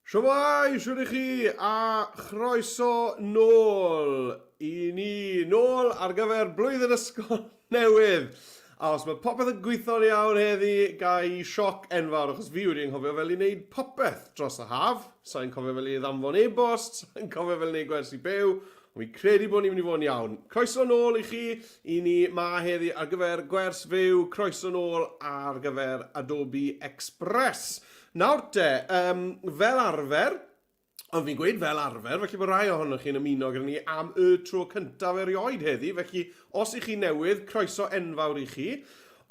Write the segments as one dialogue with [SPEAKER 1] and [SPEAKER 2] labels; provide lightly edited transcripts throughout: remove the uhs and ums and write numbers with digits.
[SPEAKER 1] Shwmae, shwd i chi, a chroeso nôl i ni, nôl ar gyfer blwyddyn ysgol newydd. A os mae popeth yn gweithio'n iawn heddi, ga i sioc enfawr, achos fi wedi anghofio fel i wneud popeth dros y haf. Sa'n cofio fel i ddanfon e-bost, sa'n cofio fel i wneud gwersi byw, ond fi'n credu bod ni'n mynd i fod yn iawn. Croeso nôl i chi, i ni ma heddi ar gyfer gwers fyw, croeso nôl ar gyfer Adobe Express. Nawr te, um, fel arfer, ond fi'n gweud fel arfer, felly bod rai ohonoch chi'n ymuno gyda ni am y tro cyntaf erioed heddi, felly os ych chi newydd, croeso enfawr i chi.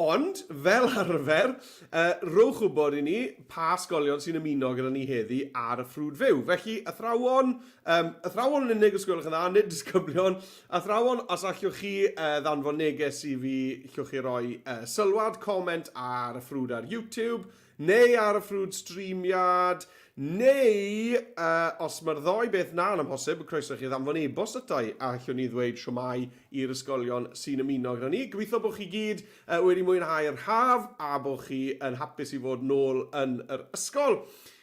[SPEAKER 1] Ond, fel arfer, uh, rhowch wybod i ni pa ysgolion sy'n ymuno gyda ni heddi ar y ffrwd fyw. Felly, athrawon, um, athrawon yn unig os gwelwch yn dda, nid disgyblion, athrawon, os allwch chi uh, ddanfon neges i fi, llwch chi roi uh, sylwad, comment ar y ffrwd ar YouTube, neu ar y ffrwd streamiad, neu uh, os mae'r ddoi beth na'n amhosib, croeso chi ddanfon e-bost ata i, a allwn ni ddweud siwmai i'r ysgolion sy'n ymuno gyda ni. Gobeithio bod chi gyd uh, wedi mwynhau'r haf a bod chi yn hapus i fod nôl yn yr ysgol.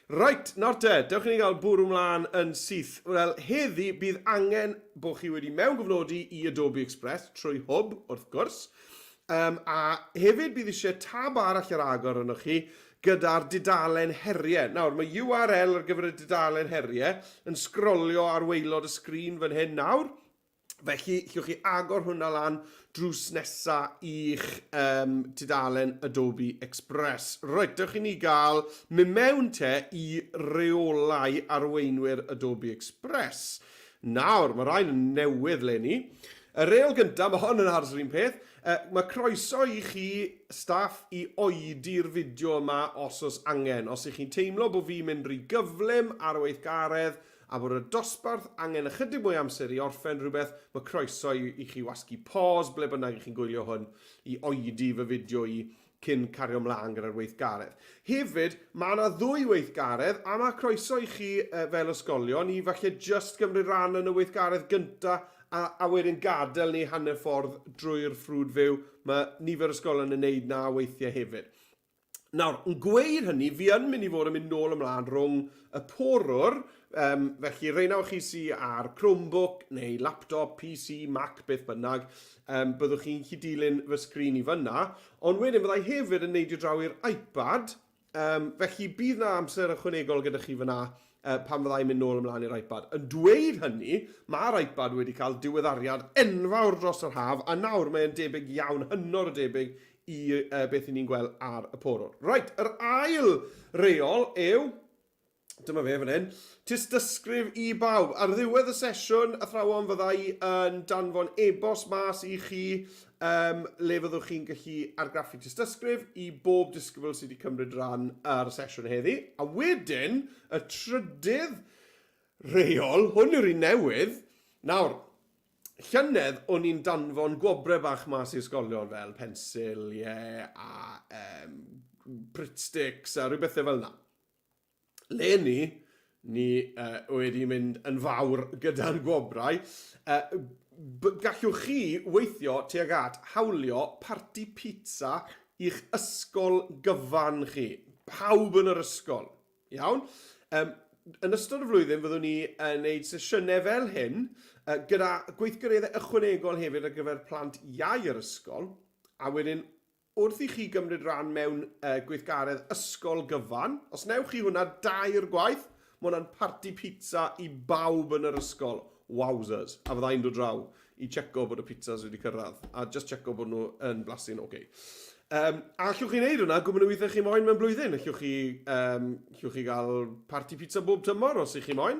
[SPEAKER 1] Reit, nawr te, dewch i ni gael bwrw mlaen yn syth. Wel, heddi bydd angen bod chi wedi mewngofnodi i Adobe Express trwy Hwb, wrth gwrs. Um, a hefyd bydd eisiau tab arall ar agor arnoch chi gyda'r dudalen heriau. Nawr, mae URL ar gyfer y dudalen heriau yn sgrolio ar waelod y sgrin fan hyn nawr. Felly, llwch chi agor hwnna lan drws nesa i'ch um, tudalen Adobe Express. Reit, dewch i ni gael mynd mewn te i reolau arweinwyr Adobe Express. Nawr, mae rhain yn newydd leni. Y reol gyntaf, mae hon yn aros yr un peth, uh, mae croeso i chi staff i oedi'r fideo yma os oes angen. Os ych chi'n teimlo bod fi'n mynd rhy gyflym ar y weithgaredd a bod y dosbarth angen ychydig mwy amser i orffen rhywbeth, mae croeso i, i chi wasgu pause ble bynnag i chi'n gwylio hwn i oedi fy fideo i cyn cario mlaen gyda'r weithgaredd. Hefyd, mae yna ddwy weithgaredd a mae croeso i chi fel ysgolion i falle jyst gymryd rhan yn y weithgaredd gynta a, a wedyn gadael ni hanner ffordd drwy'r ffrwd fyw. Mae nifer ysgolion yn neud na weithiau hefyd. Nawr, yn gweud hynny, fi yn mynd i fod yn mynd nôl ymlaen rhwng y porwr, um, felly reina o chi sy ar Chromebook neu laptop, PC, Mac, beth bynnag, um, byddwch chi'n gallu dilyn fy sgrin i fyna, ond wedyn byddai hefyd yn neidio draw i'r iPad, um, felly bydd na amser ychwanegol gyda chi fyna uh, pan fyddai'n mynd nôl ymlaen i'r iPad. Yn dweud hynny, mae'r iPad wedi cael diweddariad enfawr dros yr haf, a nawr mae'n debyg iawn, hynod o debyg i uh, beth i ni'n gweld ar y porwr. Reit, yr ail reol yw, dyma fe fan hyn, tystysgrif i bawb. Ar ddiwedd y sesiwn, athrawon fydda i yn danfon e-bost mas i chi um, le fyddwch chi'n gallu argraffu tystysgrif i bob disgybl sydd wedi cymryd rhan ar y sesiwn heddi. A wedyn, y trydydd reol, hwn yw'r un newydd. Nawr, llynedd o'n i'n danfon gwobrau bach mas i ysgolion fel pensil, ie, yeah, a um, Brit sticks a rhyw bethau fel yna. Leni, ni uh, wedi mynd yn fawr gyda'n gwobrau. Uh, gallwch chi weithio tuag at hawlio parti pizza i'ch ysgol gyfan chi. Pawb yn yr ysgol. Iawn? Um, yn ystod y flwyddyn fyddwn ni yn gwneud sesiynau fel hyn, uh, gyda gweithgareddau ychwanegol hefyd ar gyfer plant iau yr ysgol, a wedyn wrth i chi gymryd rhan mewn uh, gweithgaredd ysgol gyfan, os newch chi hwnna dair gwaith, mae hwnna'n parti pizza i bawb yn yr ysgol. Wowzers. A fydda i'n dod draw i checo bod y pizzas wedi cyrraedd, a just checo bod nhw yn blasu'n oce. Okay. Um, a allwch chi wneud hwnna gwmwn o weithiau chi moyn mewn blwyddyn. Allwch chi, um, allwch chi gael parti pizza bob tymor os ych chi moyn.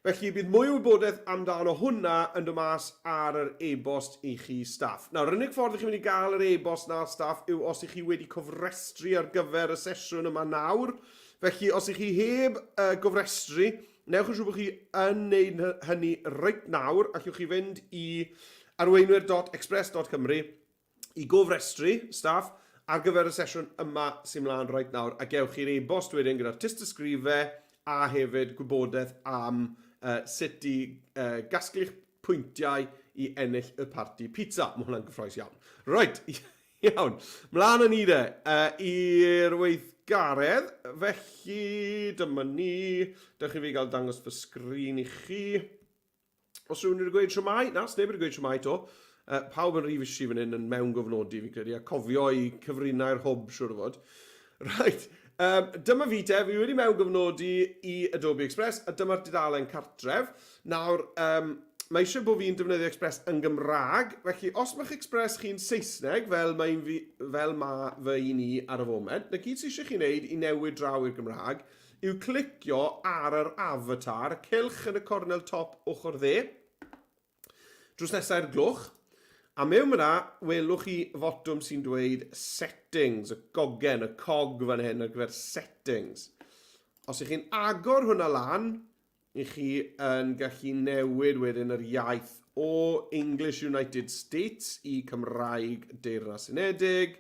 [SPEAKER 1] Felly bydd mwy o wybodaeth amdano hwnna yn dod mas ar yr e-bost i chi staff. Nawr, yr unig ffordd i chi'n mynd i gael yr e-bost na staff yw os ych chi wedi cofrestru ar gyfer y sesiwn yma nawr. Felly, os ych chi heb uh, gofrestru, newch yn siŵr bod chi yn neud hynny reit nawr. Allwch chi fynd i arweinwyr.express.cymru i gofrestru staff ar gyfer y sesiwn yma sy'n mlaen reit nawr a gewch chi'r e-bost wedyn gyda'r tystysgrifau a hefyd gwybodaeth am uh, sut i uh, gasglu'ch pwyntiau i ennill y parti pizza. Mae hwnna'n gyffroes iawn. Reit, iawn. Mlaen â ni de, uh, i'r weithgaredd. weithgaredd, felly dyma ni. Dewch i fi gael dangos fy sgrin i chi. Os rhywun wedi gweud shwmae? Na, sneb wedi gweud shwmae to. Pawb yn rhy fishi fan hyn yn mewn gofnodi fi'n credu, a cofio i cyfrinau'r hwb siwr o fod. Right, dyma fi te, fi wedi mewn gofnodi i Adobe Express, a dyma'r dudalen cartref. Nawr, mae eisiau bod fi'n defnyddio Express yn Gymraeg, felly os mae'ch Express chi'n Saesneg, fel mae'n fi, fel mae fy un i ar y foment, na gyd sydd eisiau chi wneud i newid draw i'r Gymraeg yw clicio ar yr avatar, y cylch yn y cornel top ochr dde, drws nesaf i'r gloch, a mewn fyna, welwch chi fotwm sy'n dweud settings, y gogen, y cog fan hyn ar gyfer settings. Os ych chi'n agor hwnna lan, i chi yn gallu newid wedyn yr iaith o English United States i Cymraeg Deyrnas Unedig,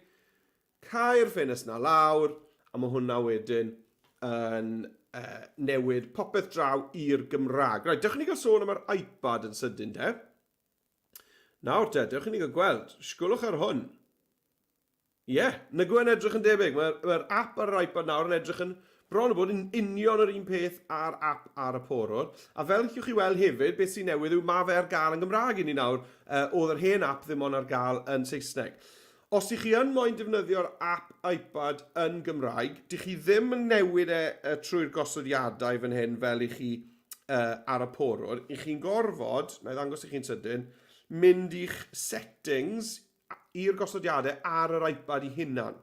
[SPEAKER 1] cau'r ffenest 'na lawr, a mae hwnna wedyn yn uh, newid popeth draw i'r Gymraeg. Rhaid, dewch i ni gael sôn am yr iPad yn sydyn de. Nawr te, dewch i ni gael gweld. Sgwlwch ar hwn. Ie, yeah, nag yw e'n edrych yn debyg. Mae'r mae app ar yr iPad nawr yn edrych yn bron o bod yn union yr un peth â'r app ar y porwr. A fel allwch chi weld hefyd, beth sy'n newydd yw mae fe ar gael yn Gymraeg i ni nawr. Oedd yr hen app ddim ond ar gael yn Saesneg. Os ych chi yn moyn defnyddio'r app iPad yn Gymraeg, dych chi ddim yn newid e trwy'r gosodiadau fan hyn fel i chi ar y porwr. I chi'n gorfod, na i ddangos i chi'n sydyn, mynd i'ch settings i'r gosodiadau ar yr iPad i hunan.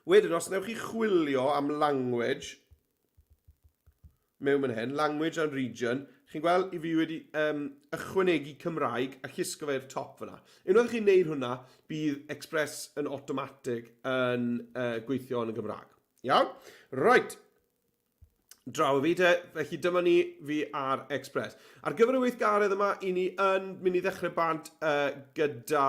[SPEAKER 1] Wedyn, os wnewch chi chwilio am language, mewn fan hyn, language and region, chi'n gweld i fi wedi um, ychwanegu Cymraeg a llusgo fe i'r top fyna. Unwaith chi'n neud hwnna, bydd Express yn automatic yn gweithio yn y Gymraeg. Iawn? Right. Draw fi te, felly dyma ni fi ar Express. Ar gyfer y weithgaredd yma, i ni yn mynd i ddechrau bant gyda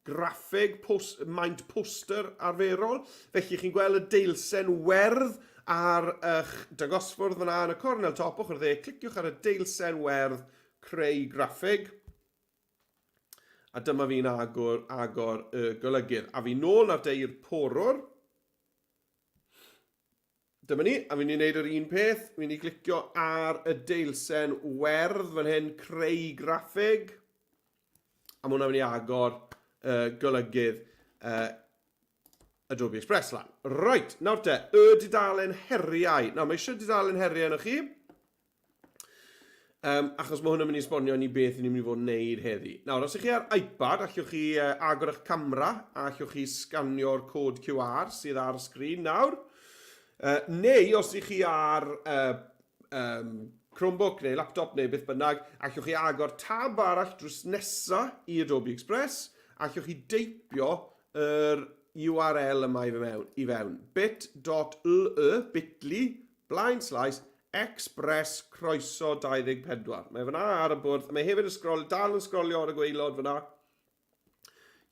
[SPEAKER 1] graffig post, maint poster arferol. Felly chi'n gweld y deilsen werdd ar eich dangosfwrdd fyna yn y cornel top ochr dde. Cliciwch ar y deilsen werdd creu graffig. A dyma fi'n agor, agor y golygydd. A fi nôl ar de i'r porwr. Dyma ni, a fi'n mynd i wneud yr un peth. Fi'n mynd i glicio ar y deilsen werdd fan hyn, creu graffig. A mae hwnna'n mynd i agor golygydd Adobe Express lan. Reit, nawr te, y dudalen heriau. Nawr, mae eisiau dudalen heriau yno chi. Achos mae hwn yn mynd i esbonio ni beth ni'n mynd i fod yn neud heddi. Nawr, os ych chi ar iPad, allwch chi agor eich camera a allwch chi sganio'r cod QR sydd ar y sgrin nawr. Neu os ych chi ar Chromebook neu laptop neu beth bynnag, allwch chi agor tab arall drws nesa i Adobe Express, allwch chi deipio yr URL yma i fewn, i fewn. bit.ly, bit.ly, blaen slaes, Express Croeso 24. Mae fyna ar y bwrdd. Mae hefyd yn sgrol, dal yn sgrolio ar y gwaelod fyna.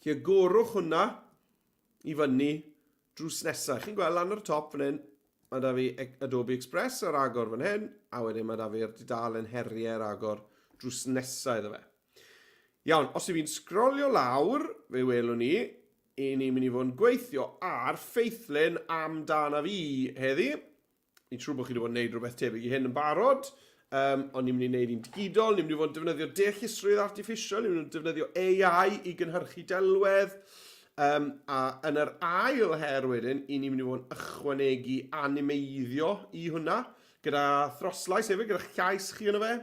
[SPEAKER 1] Lle agorwch hwnna i fyny drws nesaf. Chi'n gweld lan ar y top fan hyn, mae da fi Adobe Express ar agor fan hyn, a wedyn mae da fi'r dudalen heriau ar agor drws nesaf iddo fe. Iawn, os i fi'n sgrolio lawr, fe welwn ni, i ni'n mynd i fod yn gweithio ar ffeithlun amdana fi heddi. Ni'n siŵr bod chi wedi bod yn gwneud rhywbeth tebyg i hyn yn barod, ond ni'n mynd i wneud un digidol, ni'n mynd i fod yn defnyddio deallusrwydd artiffisial, ni'n mynd i defnyddio AI i gynhyrchu delwedd, a yn yr ail her wedyn, i ni'n mynd i fod yn ychwanegu animeiddio i hwnna, gyda throslais hefyd, gyda llais chi yno fe,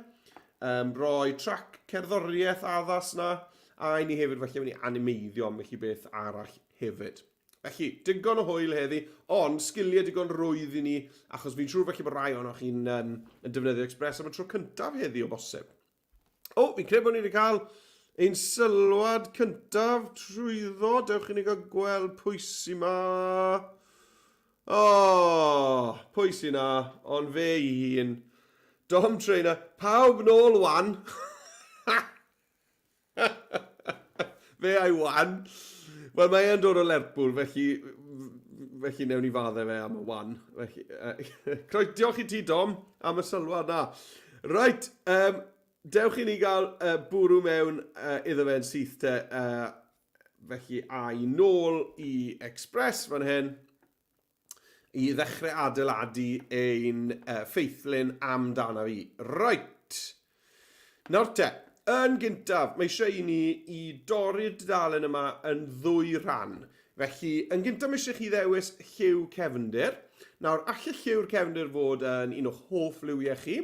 [SPEAKER 1] rhoi trac cerddoriaeth addas na, a i ni hefyd falle mynd i animeiddio ambell i beth arall hefyd. Felly, digon o hwyl heddi, ond sgiliau digon rwydd i ni, achos fi'n siŵr felly bod rai ohonoch chi'n yn defnyddio Express am y tro cyntaf heddi o bosib. O, fi'n credu bod ni wedi cael ein sylwad cyntaf trwyddo. Dewch i ni gael gweld pwy sy ma. O, pwy sy na, ond fe i hun. Dom Trainer, pawb nôl wan. Fe a'i wan. Wel, mae e'n dod o Lerpwl, felly, felly newn ni fadde fe am y wan. Felly, croes, diolch i ti, Dom, am y sylwad na. Right, dewch i ni gael bwrw mewn iddo fe'n syth te. Felly, a i nôl i Express fan hyn. i ddechrau adeiladu ein uh, ffeithlun amdana fi. Right. Nawr te, yn gyntaf, mae eisiau i ni i dorri'r dudalen yma yn ddwy rhan. Felly, yn gyntaf mae eisiau chi ddewis lliw cefndir. Nawr, alle lliw'r cefndir fod yn un o'ch hoff liwiau chi,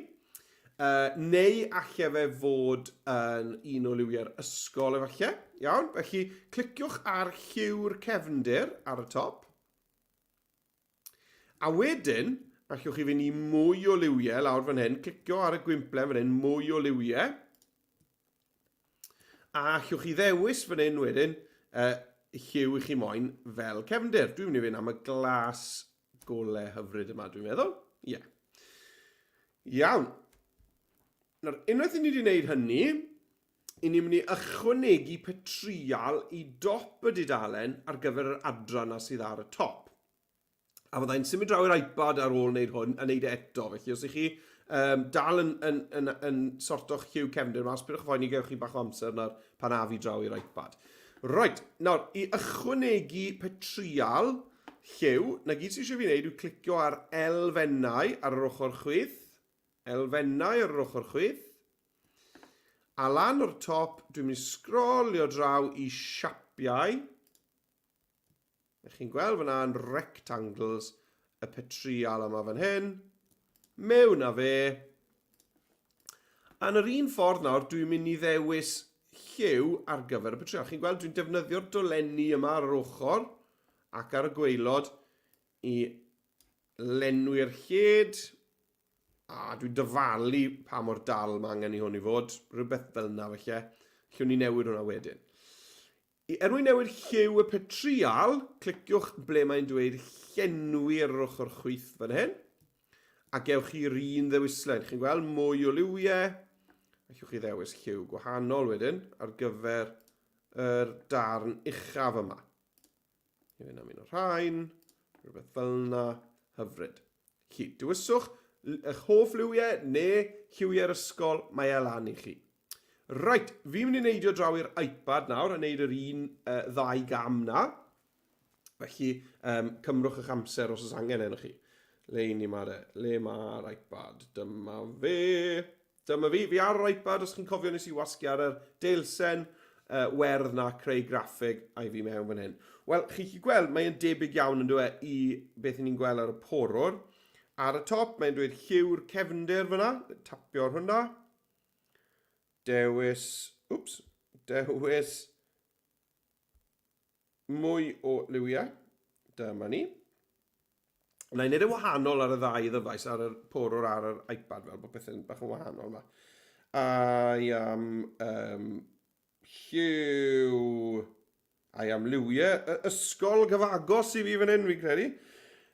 [SPEAKER 1] uh, neu alle fe fod yn un o liwiau'r ysgol efallai. Iawn, felly cliciwch ar lliw'r cefndir ar y top. A wedyn, allwch chi fynd i mwy o liwiau lawr fan hyn, clicio ar y gwymplen fan hyn, mwy o liwiau. A allwch chi ddewis fan hyn wedyn uh, lliw i chi moyn fel cefndir. Dwi'n mynd i fynd am y glas golau hyfryd yma, dwi'n meddwl. Ie. Yeah. Iawn. Nawr, unwaith i ni wedi gwneud hynny, i ni'n mynd i ychwanegu petrial i dop y dudalen ar gyfer yr adran na sydd ar y top. A fyddai'n symud draw i'r iPad ar ôl wneud hwn a wneud e eto. Felly os ych chi um, dal yn, yn, yn, yn sorto'ch lliw cefndir mas, pidwch phoeni, gewch chi bach o amser nawr pan af i draw i'r iPad. Right, nawr, i ychwanegu petrial lliw, na gyd sydd eisiau fi wneud yw clicio ar elfennau ar yr ochr chwith, elfennau ar yr ochr chwith, A lan o'r top, dwi'n mynd i sgrolio draw i siapiau. Ych chi'n gweld fyna yn rectangles y petrial yma fan hyn. Mewn â fe. A yn yr un ffordd nawr, dwi'n mynd i ddewis lliw ar gyfer y petrial. Chi'n gweld, dwi'n defnyddio'r dolenni yma ar yr ochr ac ar y gwaelod i lenwi'r lled. A dwi'n dyfalu pa mor dal mae angen i hwn i fod, rhywbeth fel yna falle. Allwn ni newid hwnna wedyn. I, er mwyn newid lliw y petrial, cliciwch ble mae'n dweud llenwi ar yr ochr chwith fan hyn. A gewch chi'r un ddewislen. Chi'n gweld mwy o liwiau. Allwch chi ddewis lliw gwahanol wedyn ar gyfer yr darn uchaf yma. I fynd am un o'r rhain, rhywbeth fel yna, hyfryd. Chi, dewiswch eich hoff liwiau neu lliwiau'r ysgol, mae e lan i chi. Right, fi'n mynd i neidio draw i'r iPad nawr a neud yr un uh, ddau gam na. Felly, um, cymrwch eich amser os oes angen enw chi. Le i ni mae'r e? Le mae'r iPad? Dyma fe. Dyma fi, fi ar yr iPad, os chi'n cofio nes i wasgu ar yr deilsen uh, werdd na creu graffig a'i fi mewn fan hyn. Wel, chi'n gallu gweld, mae'n debyg iawn yn dweud i beth ni'n gweld ar y porwr. Ar y top, mae'n dweud lliw'r cefndir fyna, tapio ar hwnna. Dewis, wps, dewis mwy o liwiau. Dyma ni. Na i wneud e wahanol ar y ddau ddyfais, ar y porwr a'r yr iPad, fel bod pethau'n bach yn wahanol yma. I am um, lliw... I am liwiau y ysgol gyfagos i fi fan hyn, fi'n credu.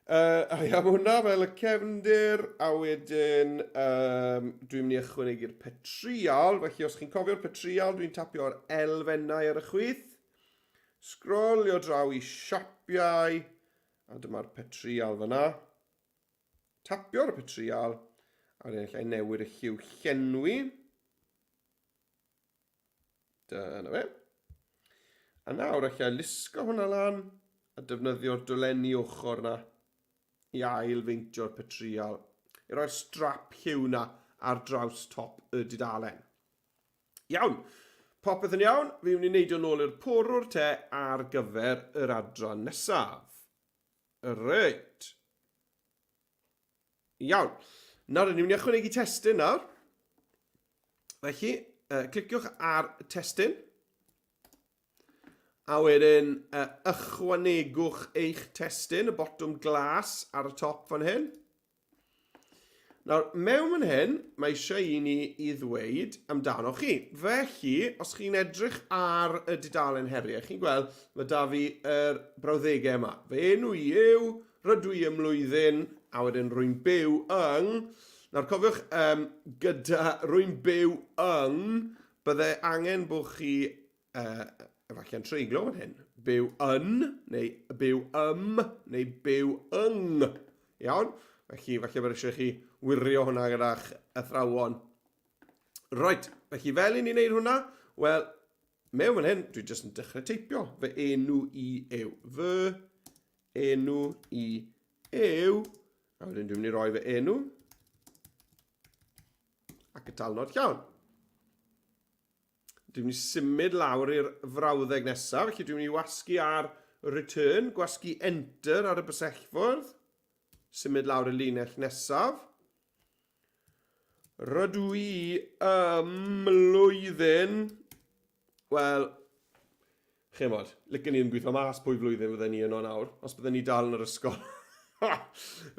[SPEAKER 1] Uh, I am hwnna fel y cefndir, a wedyn um, dwi'n mynd i ychwanegu'r petrial, felly os chi'n cofio'r petrial, dwi'n tapio'r elfennau ar y chwith. Sgrolio draw i siapiau, A dyma'r petrial fyna. Tapio'r petrial, a wedyn allai newid y lliw llenwi. Dyna fe. A nawr allai lusgo hwnna lan a defnyddio'r dolenni ochr na i ail feintio'r petrial, i roi'r strap lliw na ar draws top y dudalen. Iawn, popeth yn iawn, fi mynd i neidio nôl i'r porwr te ar gyfer yr adran nesaf. Reit. Iawn. Nawr, ni'n mynd i ychwanegu testun nawr. Felly, uh, cliciwch ar testun. A wedyn, uh, ychwanegwch eich testun, y botwm glas ar y top fan hyn. Nawr, mewn fan hyn, mae eisiau i ni i ddweud amdano chi. Felly, os chi'n edrych ar y dudalen heriau, chi'n gweld, mae da fi yr brawddegau yma. Fy enw i yw, rydw i ym mlwyddyn, a wedyn rwy'n byw yng... Nawr, cofiwch, um, gyda rwy'n byw yng, bydde angen bod chi uh, efallai yn treiglo fan hyn. Byw yn, neu byw ym, neu byw yng. Iawn? Felly, falle bod eisiau chi wirio hwnna gyda'ch athrawon. Right, felly fel i ni wneud hwnna, wel, mewn fan hyn, dwi jyst yn dechrau teipio. Fy enw i yw. Fy enw i yw, a wedyn dwi'n mynd i roi fy enw, ac y talnod llawn. Dwi'n mynd i symud lawr i'r frawddeg nesaf, felly dwi'n mynd i wasgu ar return, gwasgu enter ar y bysellfwrdd, symud lawr y linell nesaf. Rydw i ym mlwyddyn, wel, chimod, licen i ddim gweithio mas pwy flwyddyn fydden ni yno nawr, os bydden ni dal yn yr ysgol.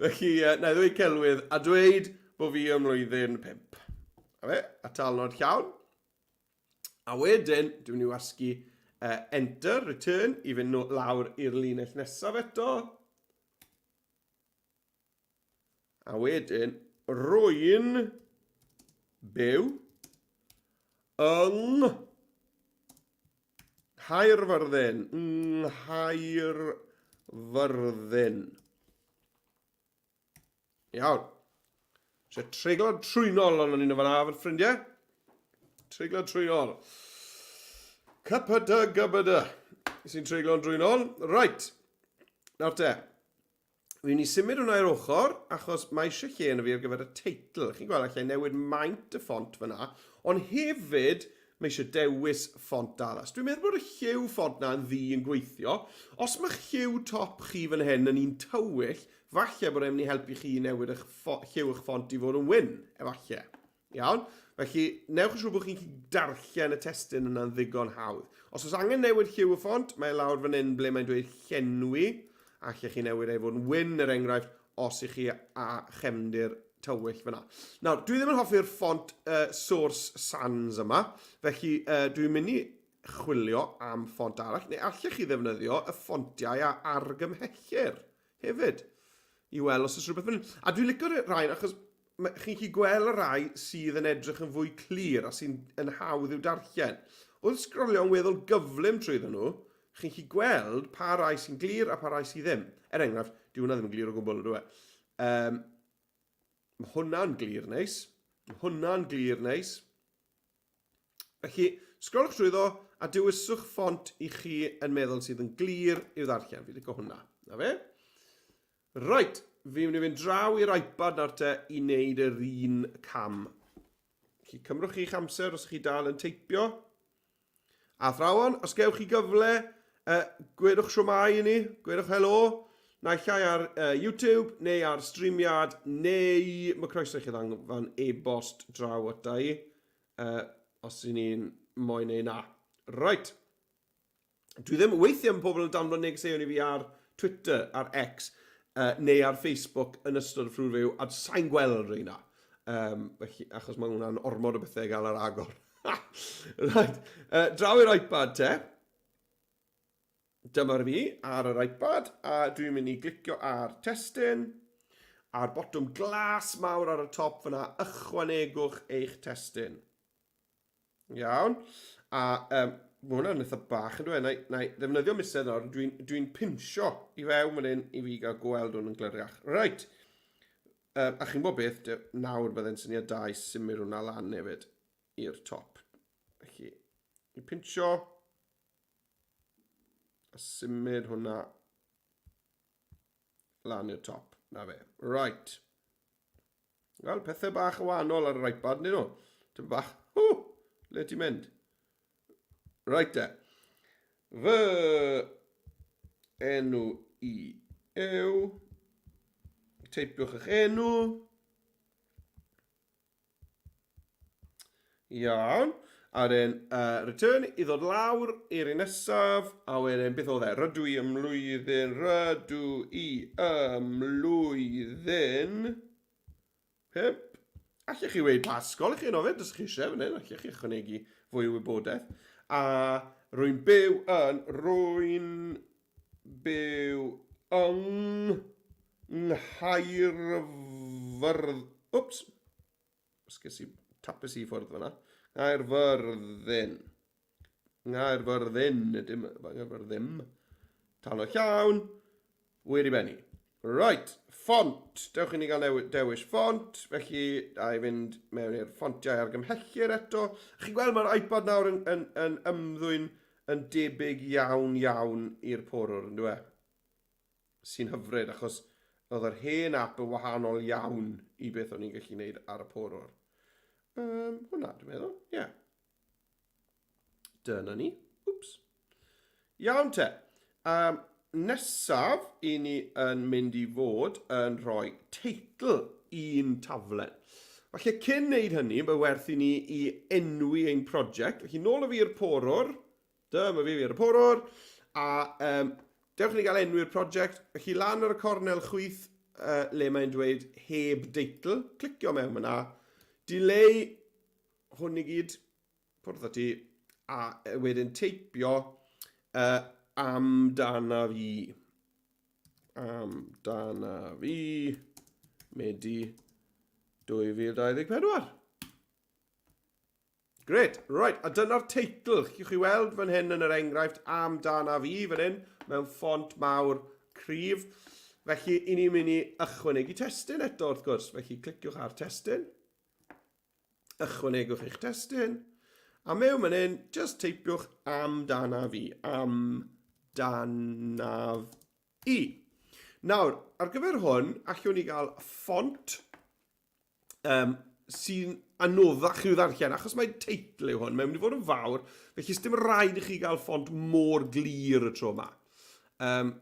[SPEAKER 1] Felly, na i ddweud celwydd a dweud bod fi ym mlwyddyn 5. A fe, a talnod llawn. A wedyn, dwi'n mynd i wasgu enter, return, i fynd lawr i'r linell nesaf eto. A wedyn, rwy'n byw yng Nghaerfyrddin. Nghaerfyrddin. Iawn. So treiglad trwynol ond o'n i'n fan'na, fy ffrindiau. Treiglad trwynol. Cypydy gybydy. Sy'n treiglo'n drwynol. Right. Nawr te. Fi'n mynd i symud hwnna i'r ochr, achos mae eisiau lle yn y fi ar gyfer y teitl. Chi'n gweld, allai newid maint y ffont fyna, ond hefyd mae eisiau dewis ffont addas. Dwi'n meddwl bod y lliw ffont na yn ddu yn gweithio. Os mae lliw top chi fan hyn yn un tywyll, falle bod e'n mynd i helpu chi i newid eich lliw eich ffont i fod yn wyn, efallai. Iawn? Felly, newch yn siŵr bod chi'n gallu darllen y testun yna'n ddigon hawdd. Os oes angen newid lliw y ffont, mae e lawr fan hyn ble mae'n dweud llenwi. Allech chi newid e i fod yn wyn, er enghraifft, os ych chi â chefndir tywyll fyna. Nawr, dwi ddim yn hoffi'r ffont Source Sans yma, felly dwi'n mynd i chwilio am ffont arall, neu allech chi ddefnyddio y ffontiau a argymhellir hefyd, i weld os oes rhywbeth fan hyn. A dwi'n licio'r rhain achos chi'n gallu gweld y rhai sydd yn edrych yn fwy clir a sy'n yn hawdd i'w darllen. Wrth sgrolio yn weddol gyflym trwyddo nhw, chi'n gallu gweld pa rai sy'n glir a pa rai sydd ddim. Er enghraifft, dyw hwnna ddim yn glir o gwbl, ydw e? Um, mae hwnna'n glir neis. Mae hwnna'n glir neis. Felly, sgrolwch trwyddo a dewiswch ffont i chi yn meddwl sydd yn glir i'w ddarllen. Fi'n licio hwnna. Na fe? Reit, fi'n mynd i fynd draw i'r iPad nawr te i wneud yr un cam. Felly, cymrwch chi'ch amser os chi dal yn teipio. Athrawon, os gewch chi gyfle, uh, gwedwch siwmai i ni, gwedwch helo, naill ai ar uh, YouTube neu ar StreamYard, neu mae croeso i chi ddanfon e-bost draw ata i, uh, os y'n ni'n moyn neu na. Right. Dwi ddim, weithiau mae pobl yn danfon negeseuon i fi ar Twitter, ar X, uh, neu ar Facebook yn ystod y ffrwd fyw, a sa'n gweld rheina. Um, felly, achos mae hwnna'n ormod o bethau i gael ar agor. right, uh, draw i'r iPad te. Dyma'r fi ar yr iPad, a dwi'n mynd i glicio ar testun, a'r botwm glas mawr ar y top fyna, ychwanegwch eich testun. Iawn. A um, mae hwnna'n eitha bach yn dweud. Na, na i ddefnyddio misedd nawr. Dwi'n dwi pinsio i fewn fan hyn i fi gael gweld hwn yn gliriach. Reit. Um, a chi'n bod beth, nawr byddai'n syniad da i symud hwnna lan hefyd i'r top. Felly, i pinsio a symud hwnna lan i'r top. Na fe. Right. Wel, pethau bach yn wahanol ar yr iPad, nid nhw? Tym bach. Hw! Le ti'n mynd? Right te. Fy enw i yw... Teipiwch eich enw. Iawn. A wedyn uh, return i ddod lawr i'r un nesaf. A wedyn, beth oedd e? Rydw i ym mlwyddyn, rydw i ym mlwyddyn 5. Allech chi weud pa ysgol i chi yno fyd, os chi eisiau fan hyn, allech chi ychwanegu fwy o wybodaeth. A rwy'n byw yn, rwy'n byw yng Nghaerfyrdd... Wps! Os ges i tapus i ffwrdd fyna. Nghaerfyrddin. Nghaerfyrddin, dim, Nghaerfyrddin. Tan o llawn. Wedi benni. Right, ffont. Dewch i ni gael newid, dewis ffont. Felly, a i fynd mewn i'r ffontiau argymhellir eto. Chi'n gweld mae'r iPad nawr yn, yn, yn ymddwyn yn debyg iawn iawn i'r porwr, yn dweud? Sy'n hyfryd, achos Oedd yr hen app yn wahanol iawn i beth o'n i'n gallu gwneud ar y porwr. Um, hwnna, dwi'n meddwl, ie. Yeah. Dyna ni. Wps. Iawn te. Um, nesaf, i ni yn mynd i fod yn rhoi teitl i'n taflen. Felly cyn wneud hynny, mae werth i ni i enwi ein prosiect. Felly nôl o fi i'r porwr. Dyma fi ar y porwr. A um, dewch i ni gael enwi'r prosiect. Felly lan ar y cornel chwith uh, le mae'n dweud heb deitl, clicio mewn yna, dileu hwn i gyd, pwrdd â ti, a wedyn teipio uh, amdana fi. Amdana fi, Medi 2024. Grêt, right, a dyna'r teitl. Chi'ch chi weld fan hyn yn yr enghraifft amdana fi fan hyn, mewn ffont mawr cryf. Felly, i ni'n mynd i ychwanegu testun eto wrth gwrs. Felly, cliciwch ar testun, ychwanegwch eich testun, a mewn fan hyn, just teipiwch amdana fi, amdana i. Nawr, ar gyfer hwn, allwn ni gael ffont um, sy'n anoddach i'w ddarllen, achos mae teitl yw hwn, mae'n mynd i fod yn fawr, felly sdim rhaid i chi gael ffont mor glir y tro yma. Um,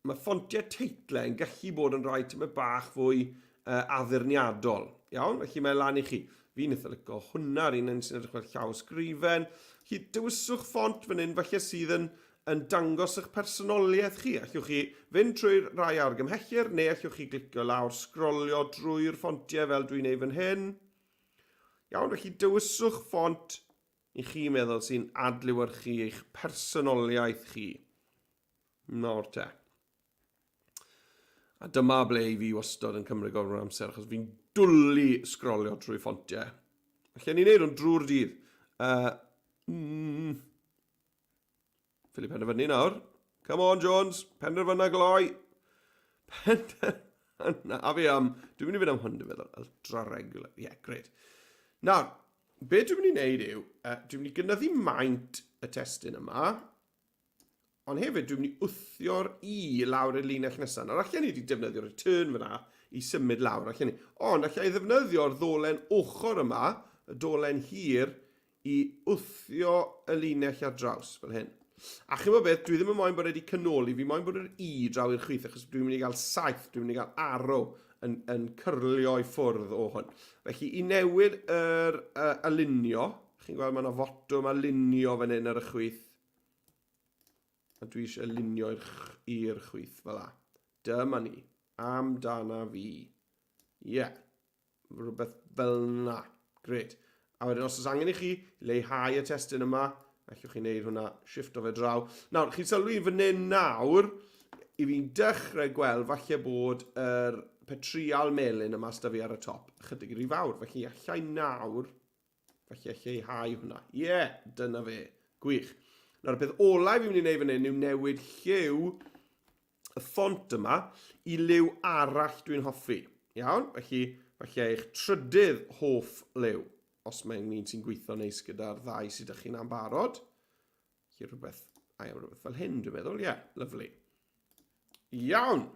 [SPEAKER 1] mae ffontiau teitlau yn gallu bod yn rhai tymed bach fwy uh, addurniadol. Iawn, felly mae lan i chi. Fi'n eitha licio hwnna, yr un sy'n edrych fel llaw sgrifen. Felly dewiswch ffont fan hyn, falle sydd yn yn dangos eich personoliaeth chi. Allwch chi fynd trwy'r rai argymhellir, neu allwch chi glicio lawr, sgrolio drwy'r ffontiau fel dwi'n ei fan hyn. Iawn, felly dewiswch ffont i chi meddwl sy'n adlewyrchu eich personoliaeth chi. Nawr te. A dyma ble i fi wastad yn cymryd gormod o amser, achos fi'n dwlu sgrolio trwy ffontiau. Felly ni'n neud hwn drwy'r dydd. Uh, mm, Ffili penderfynu nawr. Come on, Jones. Penderfyna gloi. Penderfyna. A fi am... Dwi'n mynd i fynd am hwn, dwi'n meddwl. Ultra regular. Yeah, great. Nawr, be dwi'n mynd i wneud yw, uh, dwi'n mynd i gynyddu maint y testun yma, ond hefyd dwi'n mynd i wthio'r i lawr i'r linell nesaf. Nawr, allan ni wedi defnyddio return fyna i symud lawr, allan ni. Ond allan i ddefnyddio'r ddolen ochr yma, y dolen hir, i wthio y linell ar draws, fel hyn. A chi'n gwybod beth, dwi ddim yn moyn bod wedi canoli, fi moyn bod yr i draw i'r chwith, achos dwi'n mynd i gael saeth, dwi'n mynd i gael arrow yn, yn cyrlio i ffwrdd o hwn. Felly, i newid yr uh, alinio, chi'n gweld mae yna fotwm alinio fan hyn ar y chwith. A dwi eisiau alinio i'r chwith fel la. Dyma ni. Amdana fi. Ie. Yeah. Rhywbeth fel 'na. Grêt. A wedyn os oes angen i chi leihau y testun yma, allwch chi wneud hwnna, shift o fe draw. Nawr, chi'n sylwi fan hyn nawr, i fi'n dechrau gweld falle bod yr petrial melyn yma sydd fi ar y top ychydig rhy fawr. Felly allai nawr, falle lleihau hwnna. Ie, yeah, dyna fe. Gwych. Nawr, y peth olaf fi'n mynd i wneud fan hyn yw newid lliw y ffont yma i liw arall dwi'n hoffi. Iawn? Felly, falle eich trydydd hoff liw, os mae'n un sy'n gweithio neis gyda'r ddau sydd ydych chi'n ambarod. Felly rhywbeth, a iawn, rhywbeth fel hyn, dwi'n meddwl. Ie, yeah, lyflu. Iawn!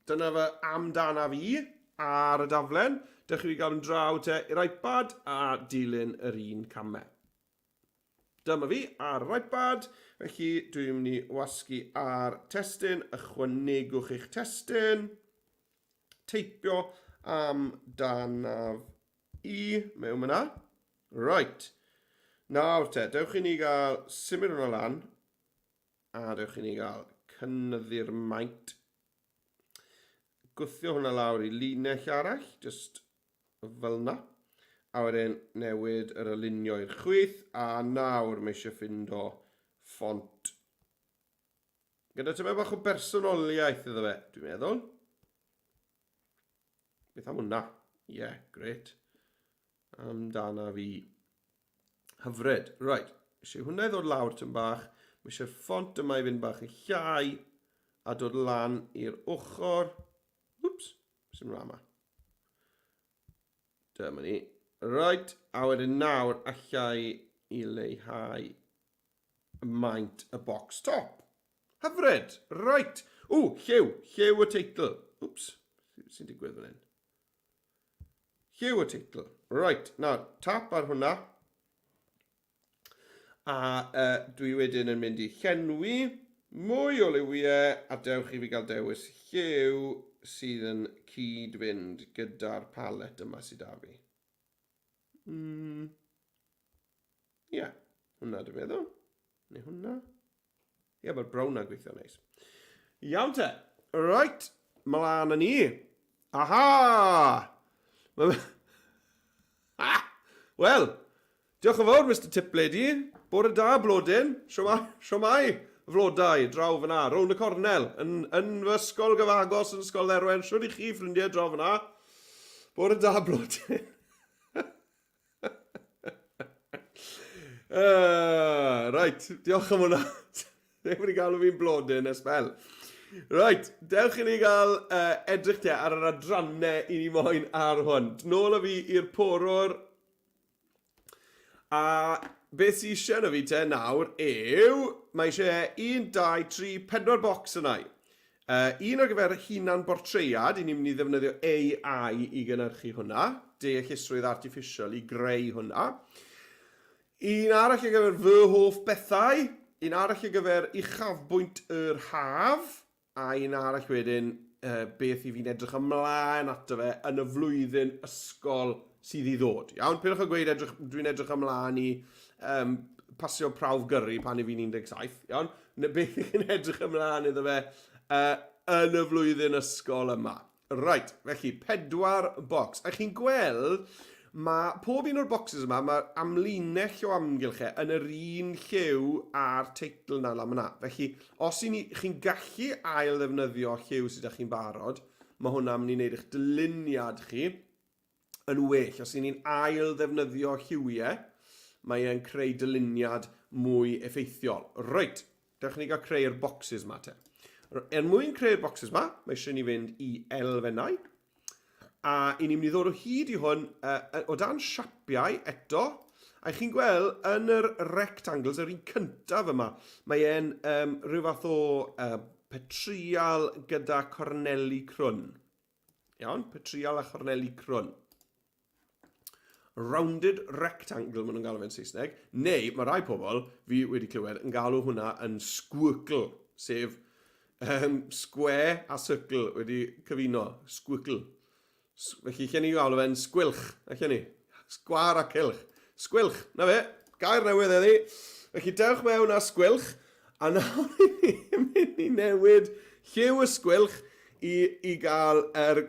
[SPEAKER 1] Dyna fy amdana fi ar y daflen. Dewch i fi gael yn draw te i'r iPad a dilyn yr un camau. Dyma fi ar yr iPad, felly dwi'n mynd i wasgu ar testun, ychwanegwch eich testun, teipio amdanaf i mewn yna. Right. Nawr te, dewch i ni gael symud hwnna lan, a dewch i ni gael cynyddu'r maint. Gwthio hwnna lawr i linell arall, just fel yna. A wedyn newid yr alinio i'r chwith, a nawr mae eisiau ffindo ffont gyda tymed bach o bersonoliaeth iddo fe, dwi'n meddwl. Beth am hwnna? Ie, yeah, gret. Amdana fi. Hyfryd. Right. Eisiau hwnna i ddod lawr tyn bach. Mae eisiau'r ffont yma i fynd bach yn llai a dod lan i'r ochr. Whoops, sy'n mlaen yma. Dyma ni. Right, a wedyn nawr allai i leihau maint y box top. Hyfryd! Right. Ww, lliw. Lliw y teitl. Wps. Sy'n digwydd fan hyn? Lliw y teitl. Right, nawr, tap ar hwnna. A uh, dwi wedyn yn mynd i llenwi mwy o liwiau a dewch i fi gael dewis lliw sydd yn cyd-fynd gyda'r palet yma sydd â fi. Mm. Ie, yeah, hwnna dwi'n meddwl. Neu hwnna. Ie, yeah, mae'r brown na'n gweithio neis. Iawn te. Right, mlaen â ni. Aha! Ah! Wel, diolch yn fawr, Mr Tip Lady. Bore da, blodyn. Siomai, siomai, flodau, draw fyna, rownd y cornel, yn, yn fy ysgol gyfagos, yn Ysgol Dderwen. Siwr i chi, ffrindiau, draw fyna. Bore da, blodyn. Uh, right, diolch am hwnna. Ddim wedi galw fi'n blodyn ers fel. Right, dewch i ni gael uh, edrych te ar yr adrannau i ni moyn ar hwn. Nôl â fi i'r porwr. A beth sydd eisiau yna fi te nawr yw, mae eisiau 1, 2, 3, 4 bocs yna. Un ar gyfer hunan-bortread, 'y ni'n mynd i ddefnyddio AI i gynhyrchu hwnna, deallusrwydd artiffisial i greu hwnna. Un arall ar gyfer fy hoff bethau, un arall ar gyfer uchafbwynt yr haf, a un arall wedyn uh, beth i fi'n edrych ymlaen ato fe yn y flwyddyn ysgol sydd i ddod. Iawn, peidiwch â gweud edrych, dwi'n edrych ymlaen i um, pasio prawf gyrru pan i fi'n 17, iawn? Neu beth i chi'n edrych ymlaen iddo fe uh, yn y flwyddyn ysgol yma. Right, felly, pedwar bocs. A chi'n gweld, mae pob un o'r boxes yma, mae amlinell o amgylch e yn yr un lliw a'r teitl na lan yna. Felly, os i ni, chi'n gallu ail ddefnyddio lliw sydd â chi'n barod, mae hwnna'n mynd i wneud eich dyluniad chi yn well. Os y'n ni'n ail ddefnyddio lliwiau, mae e'n creu dyluniad mwy effeithiol. Reit, dewch ni gael creu'r boxes yma te. Er mwyn creu'r boxes yma, mae eisiau ni fynd i elfennau. A i ni'n mynd i ddod o hyd i hwn uh, o dan siapiau eto. A chi'n gweld yn yr rectangles, yr un cyntaf yma, mae e'n um, rhyw fath o uh, petrial gyda corneli crwn. Iawn, petrial a chorneli crwn. Rounded rectangle, maen nhw'n galw fe'n Saesneg. Neu, mae rai pobl, fi wedi clywed, yn galw hwnna yn squircle, sef um, square a circle wedi cyfuno, squircle. Felly, lle ni'n galw fe'n sgwilch, allan ni? Sgwar a cylch. Sgwilch, na fe, gair newydd heddi. Felly, dewch mewn â sgwilch, A nawr i ni'n mynd i newid lliw y sgwilch i, i gael yr,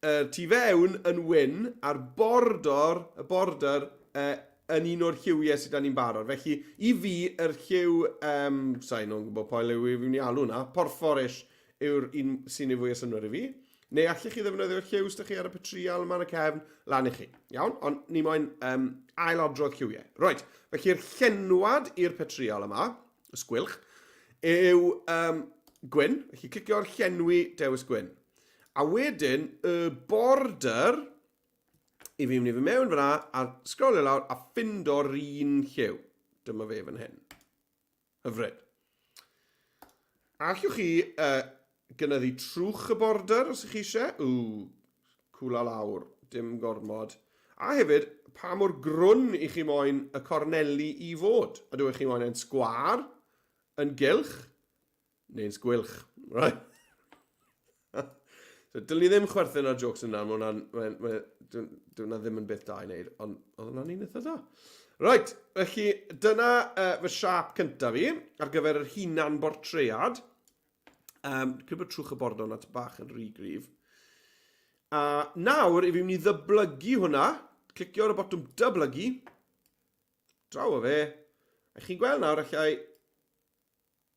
[SPEAKER 1] yr tu fewn yn wyn a'r bordor, y border, uh, yn un o'r lliwiau sydd da ni'n barod. Felly, i fi, yr lliw, um, sa'i nhw'n gwybod pa liw i fi'n mynd i alw hwnna, porffor-ish yw'r un sy'n ei fwy o synnwyr i fi. Neu allech chi ddefnyddio'r lliw sydd chi ar y petrial yma yn y cefn, lan i chi. Iawn, ond ni moyn um, ail-adrodd lliwiau. Roet, felly'r llenwad i'r petrial yma, y sgwilch, yw um, gwyn. Felly clicio'r llenwi dewis gwyn. A wedyn, y border, i fi mynd i fy mewn fyna a sgrolio lawr a ffindo'r un lliw. Dyma fe fan hyn. Hyfryd. Allwch chi uh, gynyddu trwch y border os ych chi eisiau? Ww, cwla lawr, dim gormod. A hefyd, pa mor grwn i chi moyn y corneli i fod? Ydw i chi moyn e'n sgwar, yn gylch, neu'n sgwylch? Right. So, dylwn ni ddim chwerthin ar jokes yna, mae hwnna'n... Mae, mae, dyw hwnna ddim yn beth da i wneud, ond oedd hwnna'n un eitha da. Right, felly dyna uh, fy siap cyntaf fi ar gyfer yr hunan bortread. Um, Credu bod trwch y bordon at bach yn rhy gryf. A nawr, i fi mynd i ddyblygu hwnna, clicio ar y botwm dyblygu, draw o fe, a chi'n gweld nawr allai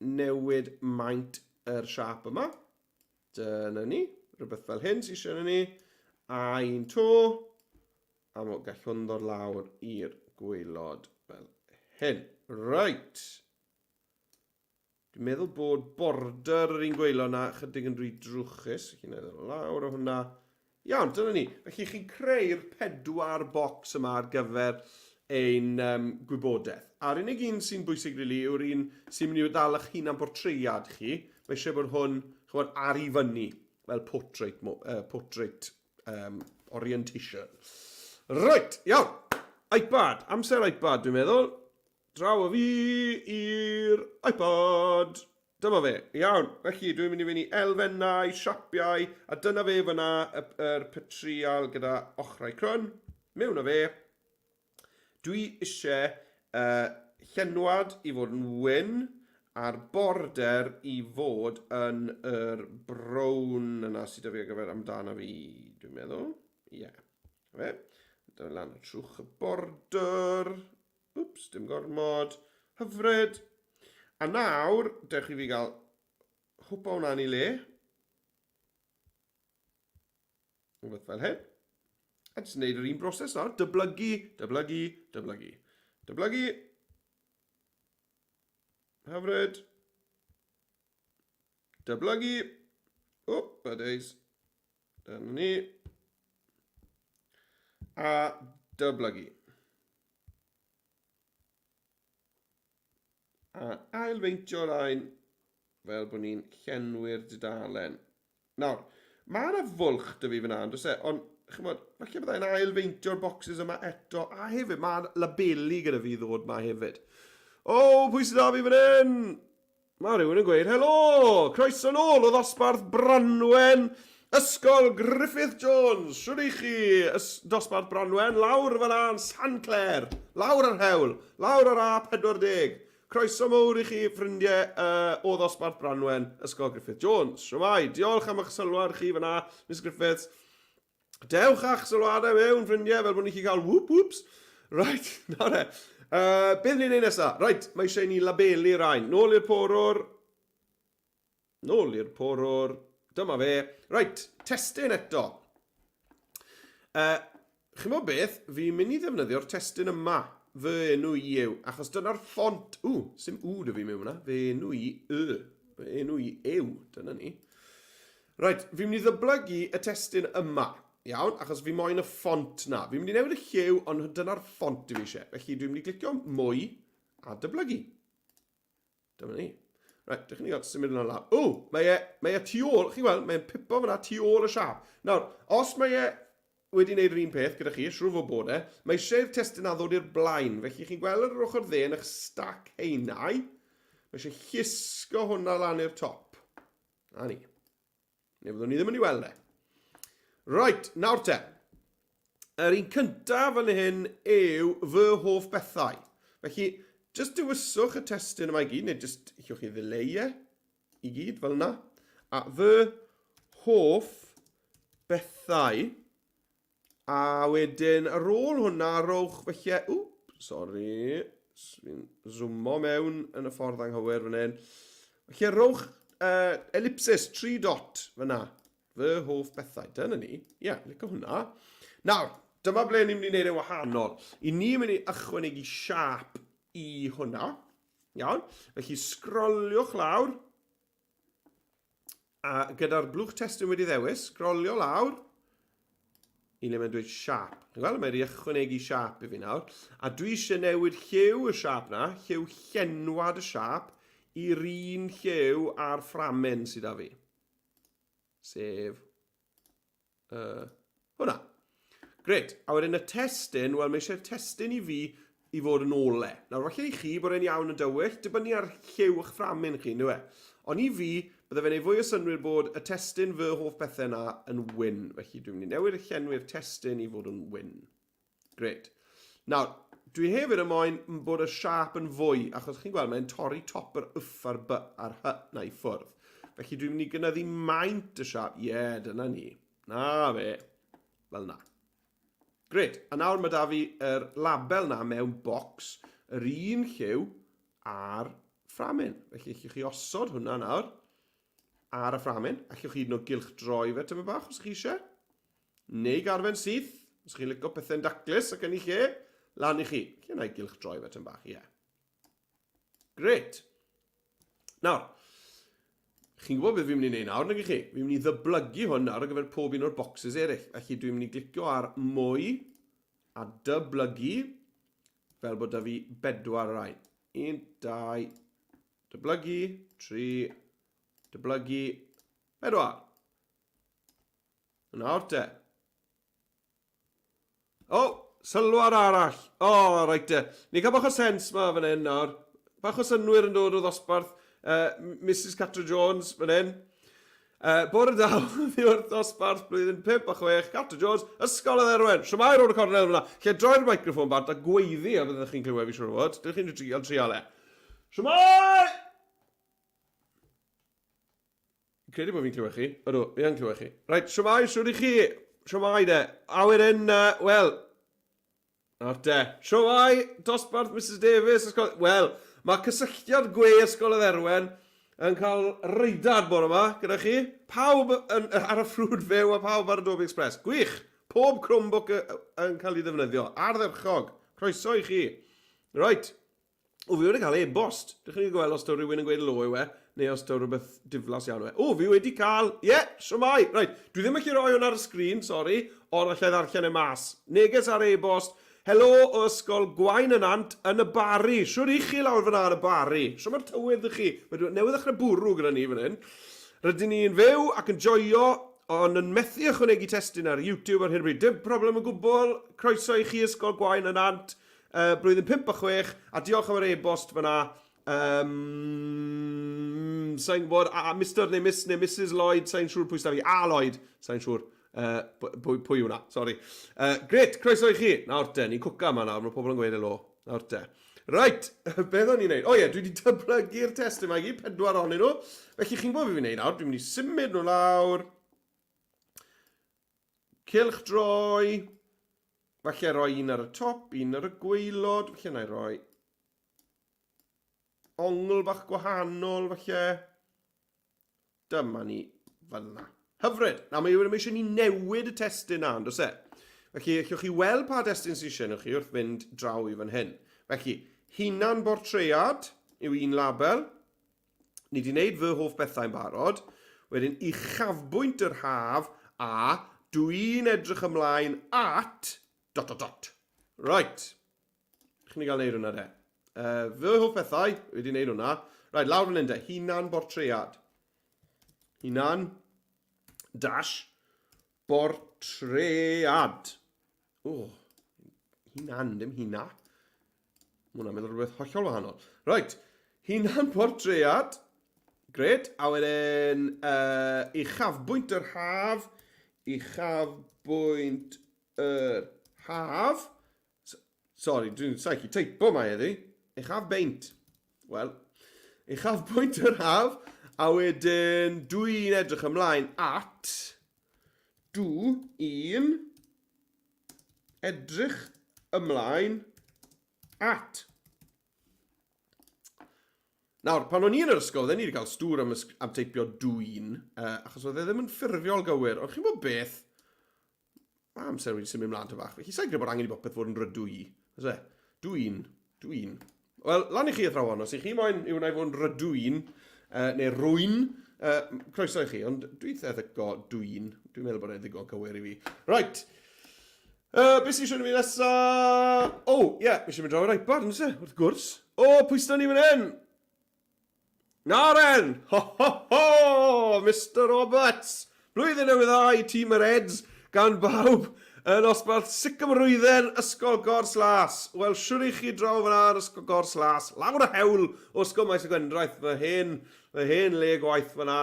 [SPEAKER 1] newid maint yr siâp yma. Dyna ni. Rhywbeth fel hyn sy'n eisiau ni. A un to. A mo, gall hwn ddod lawr i'r gwaelod fel hyn. Right. Dwi'n meddwl bod border yr un gwaelod na chydig yn rhy drwchus. Chi'n meddwl lawr o hwnna. Iawn, dyna ni. Felly chi'n creu'r pedwar bocs yma ar gyfer ein um, gwybodaeth. A'r unig un sy'n bwysig rili really, yw'r un sy'n mynd i ddal eich hunan bortread chi. Mae eisiau bod hwn chymod, ar i fyny. Fel portrait, portrait orientation. Right, iawn. iPad. Amser iPad, dwi'n meddwl. Draw o fi i'r iPad. Dyma fe. Iawn. Felly, dwi'n mynd i fynd i elfennau, siapiau, a dyna fe fyna, yr petrial gyda ochrau crwn. Mewn â fe. Dwi eisiau llenwad i fod yn wyn a'r border i fod yn yr brown yna sydd 'da fi ar gyfer amdano fi, dwi'n meddwl. Ie. Yeah. Fe. Dod lan y trwch y border. Wps, dim gormod. Hyfryd. A nawr, dewch i fi gael hwpa hwnna'n ei le. Rhywbeth fel hyn. A jyst wneud yr un broses nawr. Dyblygu, dyblygu, dyblygu. Dyblygu. Hyfryd. Dyblygu. O, buddies. Dyna ni. A dyblygu. A ailfeintio'r rhain fel bod ni'n llenwi'r dudalen. Nawr, mae yna fwlch 'da fi fyna, on'd oes e? Ond, chimod, falle byddai'n ailfeintio'r bocsys yma eto, a hefyd, mae labeli gyda fi i ddod 'ma hefyd. O, pwy sydd 'da fi fan hyn? Mae rhywun yn gweud helo! Croeso nôl o ddosbarth Branwen, Ysgol Griffith Jones! Shwd i chi, dosbarth Branwen, lawr fan 'na yn San Clêr, lawr yr hewl, lawr yr A40. Croeso mowr i chi, ffrindiau uh, o ddosbarth Branwen, Ysgol Griffith Jones. Shwmae, diolch am eich sylwad chi fyna, Miss Griffiths. Dewch a'ch sylwadau mewn, ffrindiau, fel bod ni'n cael whoop whoops. Right, nawr e. Beth ni'n ei nesaf? Right, mae eisiau i ni labelu rhain. Nôl i'r porwr. Nôl i'r porwr. Dyma fe. Reit, testun eto. Chimod beth? Fi'n mynd i ddefnyddio'r testun yma. Fy enw i yw. Achos dyna'r ffont. Ww, sim U 'da fi mewn hwnna. Fy enw i y. Fy enw i yw. Dyna ni. Reit, fi'n mynd i ddyblygu y testun yma. Iawn, achos fi moyn y ffont na. Fi'n mynd i newid y lliw, ond dyna'r ffont i fi eisiau. Felly dwi'n mynd i glicio mwy a dyblygu. Dyma ni. Reit, dych chi'n gael symud yna lawr. O, mae e, mae e tu ôl, chi'n gweld, mae'n pipo fyna tu ôl y siap. Nawr, os mae e wedi gwneud yr un peth gyda chi, siŵr fod bod e, mae eisiau i'r testun a ddod i'r blaen. Felly chi'n gweld ar yr ochr dde yn eich stac haenau, mae eisiau llusgo hwnna lan i'r top. Na ni. Neu fyddwn ni ddim yn ei weld e. Right, nawr te. Yr un cyntaf fan hyn yw fy hoff bethau. Felly, jyst dewiswch y testun yma i gyd, neu jyst allwch chi ddileu e i gyd fel yna. A fy hoff bethau. A wedyn, ar ôl hwnna, rowch felly... Wp, sori. Fi'n zoomo mewn yn y ffordd anghywir fan hyn. Felly, rowch ellipsis, 3 dot, fyna. Fy hoff bethau. Dyna ni. Ie, yeah, licio hwnna. Nawr, dyma ble ni'n mynd i wneud e'n wahanol. I ni'n mynd i ychwanegu siap i hwnna. Iawn. Felly, sgroliwch lawr. A gyda'r blwch testun wedi ddewis, sgrolio lawr i le mae'n dweud siap. Chi'n gweld, mae wedi ychwanegu siap i fi nawr. A dwi eisiau newid lliw y siap na, lliw llenwad y siap, i'r un lliw a'r fframen sydd â fi. Sef hwnna. Gret. A wedyn y testun, wel mae eisiau'r testun i fi i fod yn ole. Nawr, falle i chi bod e'n iawn yn dywyll, dibynnu ar lliw eich fframyn chi, ynddo e? Ond i fi, bydde fe'n ei fwy o synnwyr bod y testun fy hoff bethau yna yn wyn. Felly dwi'n mynd i newid y llenwi'r testun i fod yn wyn. Gret. Nawr, dwi hefyd yn moyn bod y siâp yn fwy, achos chi'n gweld mae'n torri top yr yff a'r b a'r h na i ffwrdd. Felly dwi'n mynd i gynyddu maint y siâp. Ie, yeah, dyna ni. Na fe. Fel na. Gret. A nawr mae da fi yr label na mewn bocs, yr un lliw a'r fframyn. Felly allwch chi osod hwnna nawr ar y fframyn. Allwch chi hyd yn oed gylch droi fe tyma bach os chi eisiau. Neu garfen syth, os chi'n licio pethau'n daclus ac yn ei lle, lan i chi. Lle na i gylch droi fe tyn bach, ie. Yeah. Gret. Nawr, chi'n gwybod beth fi'n mynd i wneud nawr, nag chi? Fi'n mynd i ddyblygu hwn nawr ar gyfer pob un o'r boxes eraill. Felly dwi'n mynd i glicio ar mwy a dyblygu fel bod da fi bedwar rai. 1, 2, dyblygu, 3, dyblygu, 4. Nawr te. O, sylwad arall. O, reit te. Ni'n cael bach o sens ma fan hyn nawr. Bach o synwyr yn dod o ddosbarth uh, Mrs Catra Jones fan hyn. Bore da, oddi wrth ddosbarth blwyddyn 5 a 6, Carter Jones, Ysgol y Dderwen. Shwmae rownd y cornel fyna. Lle droi'r microffon bant a gweiddi a byddwch chi'n clywed fi siŵr o fod. Dych chi'n trial trial e. Shwmae! Credu bod fi'n clywed chi. Ydw, fi yn clywed chi. Reit, shwmae, shwd i chi? Shwmae de. A wedyn, uh, wel, Nawr te. Shwmae, dosbarth Misus Davies, ysgol... Wel, mae cysylltiad gwe Ysgol y Dderwen yn cael reidad bore yma gyda chi. Pawb yn, ar y ffrwd fyw a pawb ar Adobe Express. Gwych! Pob Chromebook yn cael ei ddefnyddio. Ardderchog. Croeso i chi. Right. O, fi wedi cael e-bost. Dych chi'n gweld os taw rhywun yn gweud helo yw e, neu os taw rhywbeth diflas iawn yw e. O, fi wedi cael... Ie, yeah, shwmae! Reit, dwi ddim yn gallu rhoi hwn ar y sgrin, sori, ond allai ddarllen e mas. Neges ar e-bost. Helo o ysgol Gwaun y Nant yn y Barri. Shwd i chi lawr fyna yn y Barri? Shwd mae'r tywydd i chi? Mae newydd ddechrau bwrw gyda ni fan hyn. Rydyn ni'n fyw ac yn joio, ond yn methu ychwanegu testun ar YouTube ar hyn o bryd. Dim problem o gwbl. Croeso i chi ysgol Gwaun y Nant. Uh, blwyddyn 5 a 6, a diolch am yr e-bost fyna. Um, sa'n gwybod, a, a Mr neu Miss neu Mrs Lloyd, sa'n siŵr pwy sydd fi. A Lloyd, sa'n siŵr pwy, pwy yw hwnna, sori. Gret, croeso i chi. Nawr te, ni'n cwca yma nawr, mae pobl yn gweud helo. Nawr te. Right, beth o'n i'n neud? O ie, dwi wedi dyblygu'r test yma i gyd, pedwar ohonyn nhw. Felly chi'n gwybod beth fi'n neud nawr, dwi'n mynd i symud nhw lawr. Cylch droi. Falle roi un ar y top, un ar y gwaelod. Falle na i roi ongl bach gwahanol, falle. Dyma ni fel yna. Hyfryd! Na, mae yw'n eisiau ni newid y testun na, on'd oes e? Felly, allwch chi weld pa destun sy'n eisiau chi wrth fynd draw i fan hyn. Felly, hunan bortread yw un label. Ni wedi gwneud fy hoff bethau'n barod. Wedyn uchafbwynt yr haf a dw i'n edrych ymlaen at dot dot dot. Right. Chi'n ni gael neud hwnna de. Uh, fy hoff bethau, wedi gwneud hwnna. Right, lawr fan hyn de. Hunan bortread. Hunan dash bortread. O, hunan, dim huna. Mae hwnna'n meddwl rhywbeth hollol wahanol. Right, hunan portread. Gret. A wedyn, uh, uchafbwynt yr haf. Uchafbwynt yr haf. Sorry, dwi'n sa'i teipo mae heddi. Uchafbeint. Wel, uchafbwynt yr haf. A wedyn, dwi'n edrych ymlaen at... Dw i'n edrych ymlaen at. Nawr, pan o'n i yn yr ysgol, oedden ni wedi cael stŵr am, am teipio dw i'n, uh, achos oedd e ddim yn ffurfiol gywir. Ond chi'n bod beth? Mae amser wedi symud mlaen ta bach. Felly sa'n credu bod angen i bopeth fod yn rydw i. Oes e? Dw i'n. Dw i'n. Wel, lan i chi athrawon, os i chi moyn i hwnna i fod yn rydw i'n, uh, neu rwy'n, uh, croeso i chi, ond dwi'n ddigo dwi'n. Dwi'n meddwl bod e'n ddigon cywir i fi. Right. Uh, beth sy'n eisiau fi nesa? O, oh, ie, yeah, mi eisiau mynd draw i'r iPad, yn e? Wrth gwrs. O, oh, pwy sy'n ni fan hyn? Naren! Ho ho ho! Mister Roberts! Blwyddyn newydd dda i tîm yr Eds gan bawb yn nosbarth Sycamrwydden Ysgol Gors Las. Wel, siwr i chi draw fyna yn Ysgol Gors Las, lawr y hewl o Ysgol Maes y Gwendraeth, fy hen, fy hen le gwaith fyna,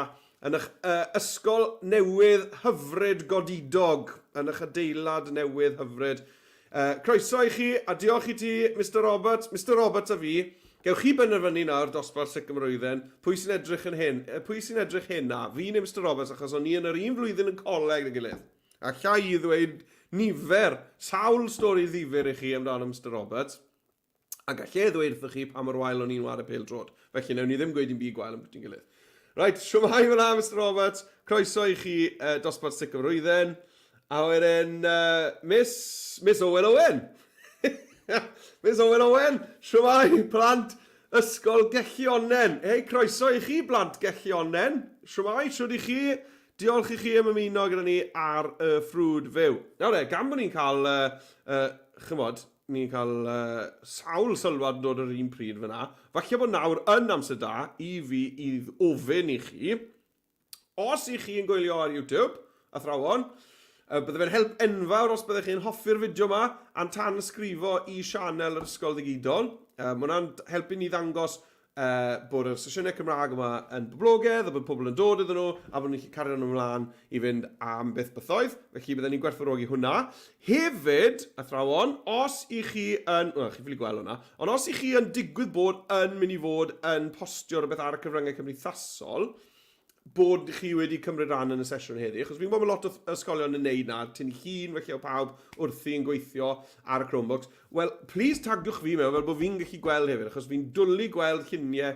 [SPEAKER 1] yn eich uh, ysgol newydd hyfryd godidog, yn eich adeilad newydd hyfryd. Uh, croeso i chi, a diolch i ti, Mister Roberts. Mister Roberts a fi, gewch chi benderfynu nawr, dosbarth Sycamrwydden, pwy sy'n edrych yn hyn, pwy sy'n edrych hyn na, fi neu Mister Roberts, achos o'n i yn yr un flwyddyn yn coleg na gilydd. A llai i ddweud nifer, sawl stori ddifyr i chi amdano Mister Roberts. A gall e ddweud wrthych chi pa mor wael o'n i'n ware pêl-droed. Felly, newn ni ddim gweud dim byd gwael am bwyty'n gilydd. Reit, shwmae fyna, Mister Roberts. Croeso i chi uh, dosbarth Sic o Rwydden. A wedyn, uh, Miss, Miss Owen Owen. Miss Owen Owen, shwmae, plant Ysgol Gellionnen. Hei, croeso i chi, blant Gellionnen. Shwmae, shwd i chi? Diolch i chi am ymuno gyda ni ar y ffrwd fyw. Nawr e, gan bod ni'n cael, uh, uh, chymod, ni'n cael uh, sawl sylwad yn dod ar yr un pryd fyna. Falle bod nawr yn amser da i fi i ofyn i chi, os i chi yn gwylio ar YouTube, athrawon, Bydde fe'n help enfawr os byddech chi'n hoffi'r fideo yma a'n tanysgrifo i sianel yr Ysgol Ddigidol. Mae hwnna'n helpu ni ddangos bod y sesiynau Cymraeg yma yn boblogaidd a bod pobl yn dod iddyn nhw a bod ni'n gallu cario nhw ymlaen i fynd am byth bythoedd. Felly bydden ni'n gwerthfawrogi hwnna. Hefyd, athrawon, os i chi yn... Wel, chi'n ffili gweld hwnna. Ond os i chi yn digwydd bod yn mynd i fod yn postio rhywbeth ar y cyfryngau cymdeithasol, bod chi wedi cymryd rhan yn y sesiwn heddi, achos fi'n gwybod bod lot o ysgolion yn neud na, tynnu llun felly o pawb wrthi yn gweithio ar y Chromebooks. Wel, please tagiwch fi mewn fel bod fi'n gallu gweld hefyd, achos fi'n dwlu gweld lluniau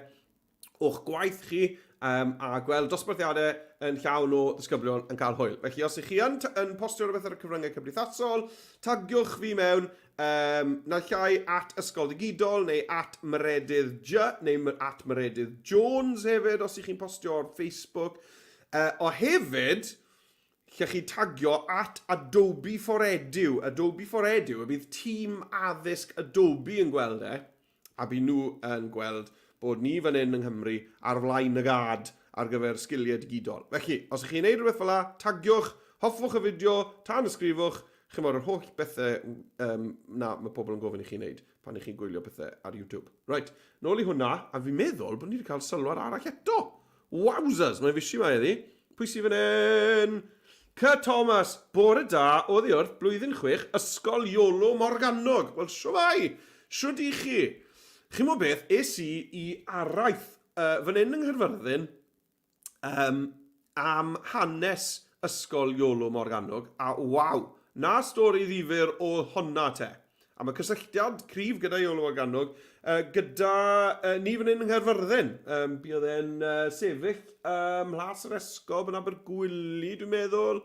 [SPEAKER 1] o'ch gwaith chi um, a gweld dosbarthiadau yn llawn o ddisgyblion yn cael hwyl. Felly os ych chi yn, yn postio rhywbeth ar y cyfryngau cymdeithasol, tagiwch fi mewn um, naill ai at Ysgol Digidol neu at Meredydd J neu at Meredydd Jones hefyd os ych chi'n postio ar Facebook. O hefyd, lle chi tagio at Adobe for Edu. Adobe for Edu, y bydd tîm addysg Adobe yn gweld e, a bydd nhw yn gweld bod ni fan hyn yng Nghymru ar flaen y gad ar gyfer sgiliau digidol. Felly, os ych chi'n neud rhywbeth fel la, tagiwch, hoffwch y fideo, tanysgrifwch, chimod, yr holl bethau um, na mae pobl yn gofyn i chi wneud pan ych chi'n gwylio pethau ar YouTube. Right, nôl i hwnna, a fi'n meddwl bod ni wedi cael sylwad arall eto. Wowzers, mae'n fishi ma heddi. Pwy sydd fan hyn? Kurt Thomas, bore da, oddi wrth blwyddyn chwech, Ysgol Iolo Morgannwg. Wel, shwmae? Shwd i chi? Chimod beth, es i i araith uh, fan hyn yng Nghaerfyrddin um, am hanes Ysgol Iolo Morgannwg, a waw, na stori ddifyr o honna te. A mae cysylltiad cryf gyda Iolo Morgannwg uh, gyda uh, ni fan hyn yng Nghaerfyrddin. Um, buodd e'n uh, sefyll ym Mhlas yr Esgob yn Abergwili, dwi'n meddwl.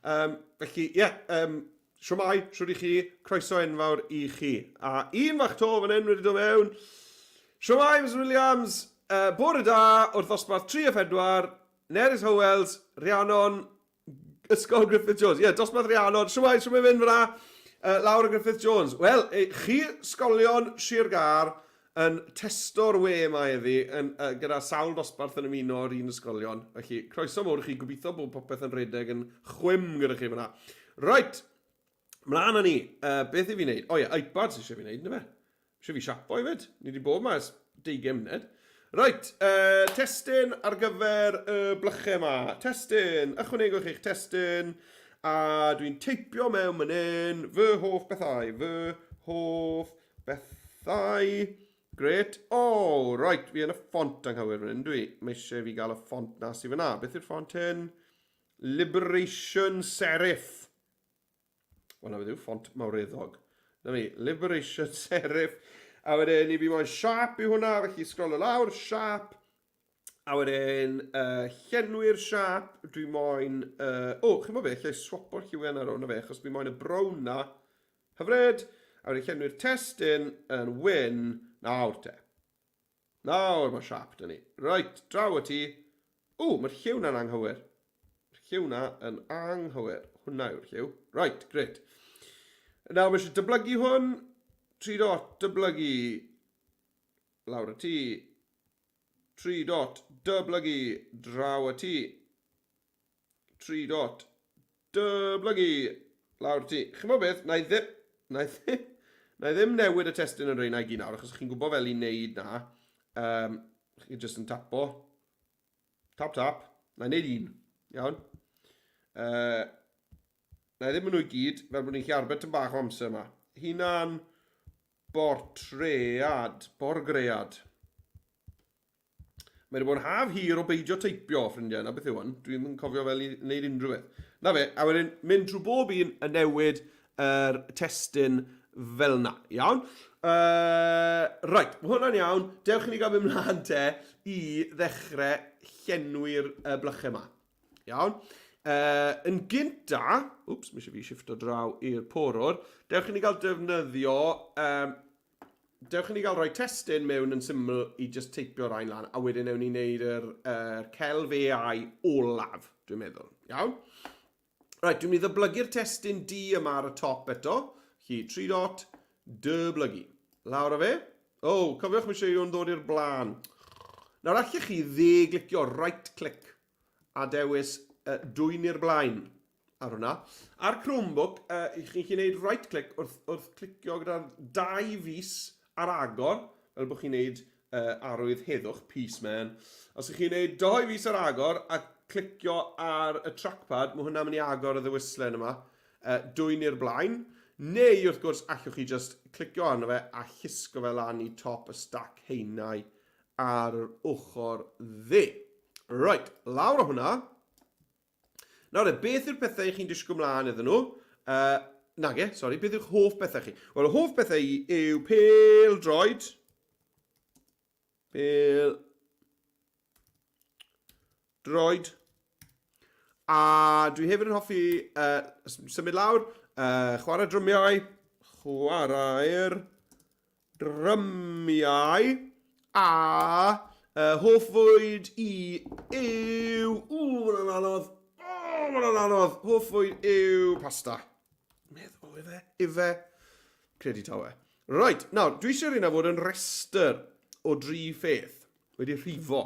[SPEAKER 1] Um, felly, ie, yeah, um, siwmai, siwr i chi, croeso enfawr i chi. A un fach to fan hyn wedi dod mewn. Siwmai, Mrs Williams, uh, bore da wrth ddosbarth 3 a 4, Nerys Howells, Rhiannon, Ysgol Griffith Jones. Ie, yeah, dosbarth Rhiannon. Shwmae, shwmae fynd fyna? Laura Griffith Jones. Wel, e, chi sgolion Sir Gâr yn testo'r we yma heddi, yn, gyda sawl dosbarth yn ymuno o'r un ysgolion. Felly, croeso mowr i chi. Gobeithio bod popeth yn rhedeg yn chwim gyda chi fyna. Right, mlaen â ni. Beth i fi wneud? O ie, iPad sydd eisiau fi wneud, na fe? Eisiau fi siapo hefyd. Ni wedi bod yma ers 20 munud. Reit, uh, testun ar gyfer y blychau yma. Testun, ychwanegwch eich testun. A dwi'n teipio mewn man hyn, fy hoff bethau, fy hoff bethau. Gret. O, oh, right, fi yn y ffont anghywir fan hyn, dwi. Mae eisiau fi gael y ffont na sydd fyna. Beth yw'r ffont hyn? Liberation Serif. Wel, na beth yw ffont mawreddog. Na mi, Liberation Serif. A wedyn, i fi moyn siap i hwnna, felly scroll lawr, siap. A wedyn, llenwi'r siap, dwi moyn... O, oh, chi'n bod beth, lle swapo'r lliwiau yna rownd fe, achos dwi moyn y brown na. Hyfryd. A wedyn llenwi'r testun yn wyn. Nawr te. Nawr mae siap 'da ni. Reit, draw â ti. O, mae'r lliw na'n anghywir. Mae'r lliw na yn anghywir. Hwna yw'r lliw. Reit, gret. Nawr mae eisiau dyblygu hwn. 3 dot, dyblygu. Lawr y ti. 3 dot, dyblygu. Draw y ti. 3 dot, dyblygu, lawr ti. Chimod beth, na i ddim, na i ddim, na i ddim newid y testun yn rheina i gyd nawr, achos chi'n gwybod fel i wneud na. Um, chi jyst yn tapo. Tap, tap. Na i wneud un. Iawn. Na i ddim yn nhw i gyd, fel bod ni'n gallu arbed tyn bach o amser yma. Hunan bortread, borgread. Mae wedi bod yn haf hir o beidio teipio, ffrindiau, na beth yw hwn. Dwi'n yn cofio fel i wneud unrhyw beth. Na fe, a wedyn mynd trwy bob un yn newid yr testun fel na. Iawn? Right, mae hwnna'n iawn. Dewch i ni gael mynd mlaen te i ddechrau llenwi'r blychau yma. Iawn? Yn gynta, wps, mae eisiau fi shifto draw i'r porwr, dewch i ni gael defnyddio um, Dewch i ni gael rhoi testun mewn yn syml i just teipio rhain lan, a wedyn ewn ni wneud yr, er celf AI olaf, dwi'n meddwl. Iawn? Right, dwi'n mynd i ddyblygu'r testun D yma ar y top eto. Chi, 3 dot, dyblygu. Lawr o fe. O, oh, cofiwch, mae eisiau i hwn ddod i'r blaen. Nawr, allech chi dde-glicio right click a dewis dwyn i'r blaen. ar hwnna. Ar Chromebook, chi'n gallu gwneud right click wrth, wrth clicio gyda'r dau fus ar agor, fel bod chi'n gwneud arwydd heddwch, peace man. Os ych chi'n gwneud dau fus ar agor a clicio ar y trackpad, mae hwnna'n mynd i agor y ddewislen yma, dwyn i'r blaen. Neu, wrth gwrs, allwch chi just clicio arno fe a llusgo fe lan i top y stac haenau ar yr ochr dde. Right, lawr o hwnna. Nawr e, beth yw'r pethau chi'n disgwyl mlaen iddyn nhw? Nage, sori, beth yw'ch hoff bethau chi? Wel, y hoff bethau i yw pêl droed. Pêl droed. A dwi hefyd yn hoffi symud lawr, chwarae drymiau, chwarae'r Drymiau a uh, hoff fwyd i yw... Ww, mae hwnna'n anodd. O, mae hwnna'n anodd. Hoff fwyd yw pasta. Meddwl, ife? Ife? Credu tawe. Right, nawr, dwi eisiau rheina fod yn restr o dri pheth wedi rhifo.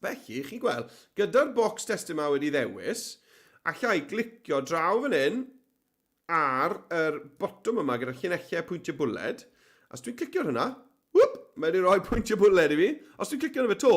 [SPEAKER 1] Felly, chi'n gweld, gyda'r bocs testun yma wedi ddewis, allai glicio draw fan hyn ar yr botwm yma gyda llinellau pwyntiau bwled. Os dwi'n clicio ar hwnna, whoop, mae wedi rhoi pwyntiau bwled i fi. Os dwi'n clicio arno fe to,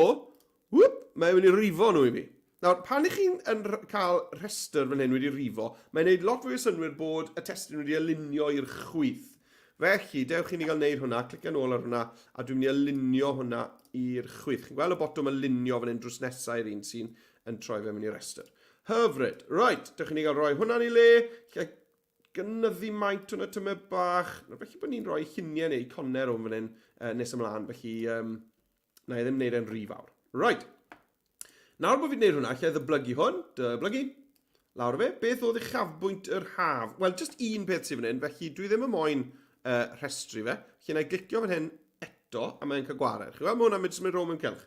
[SPEAKER 1] whoop, mae wedi rifo nhw i fi. Nawr, pan ych chi'n yn cael rhestr fan hyn wedi rifo, mae'n gwneud lot fwy o synnwyr bod y testun wedi alinio i'r chwith. Felly, dewch i ni gael gwneud hwnna, clicio nôl ar hwnna, a dwi'n mynd i alinio hwnna i'r chwith. Chi'n gweld y botwm alinio fan hyn drws nesaf i'r un sy'n yn troi fe mewn i restr. Hyfryd. Right, dewch i ni gael rhoi hwnna'n ei le. Lle gynyddu maint hwnna tymed bach. Nawr, felly bod ni'n rhoi lluniau neu iconau rhwng fan hyn nes ymlaen, felly na i ddim wneud e'n rhy fawr. Right. Nawr bod fi wedi gwneud hwnna, lle ddyblygu hwn, dyblygu, lawr fe, beth oedd uchafbwynt yr haf? Wel, just un peth sydd fan hyn, felly dwi ddim yn moyn rhestru fe. Felly na i glicio fan hyn eto, a mae'n cael gwared. Chi'n gweld, mae hwnna'n mynd symud rownd mewn cylch.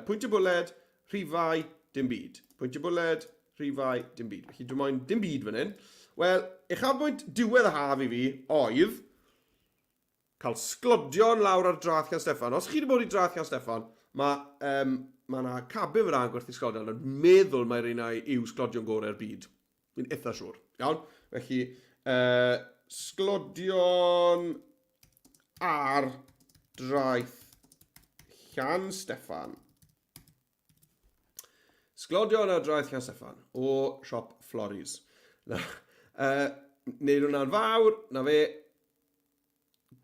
[SPEAKER 1] Pwynt y bwled, rhifau, dim byd. Pwynt y bwled, rhifau, dim byd. Felly dwi'n moyn dim byd fan hyn. Wel, uchafbwynt diwedd y haf i fi oedd Cael sglodion lawr ar draeth Llansteffan. Os chi wedi bod i draeth Llansteffan, mae um, mae yna cabin fyna yn gwerthu sglodion, a dwi'n meddwl mai rheina yw sglodion gorau'r byd. Fi'n eitha siŵr. Iawn? Felly, sglodion ar draeth Llansteffan. Sglodion ar draeth Llansteffan o siop Florries. Na, neud hwnna'n fawr, na fe.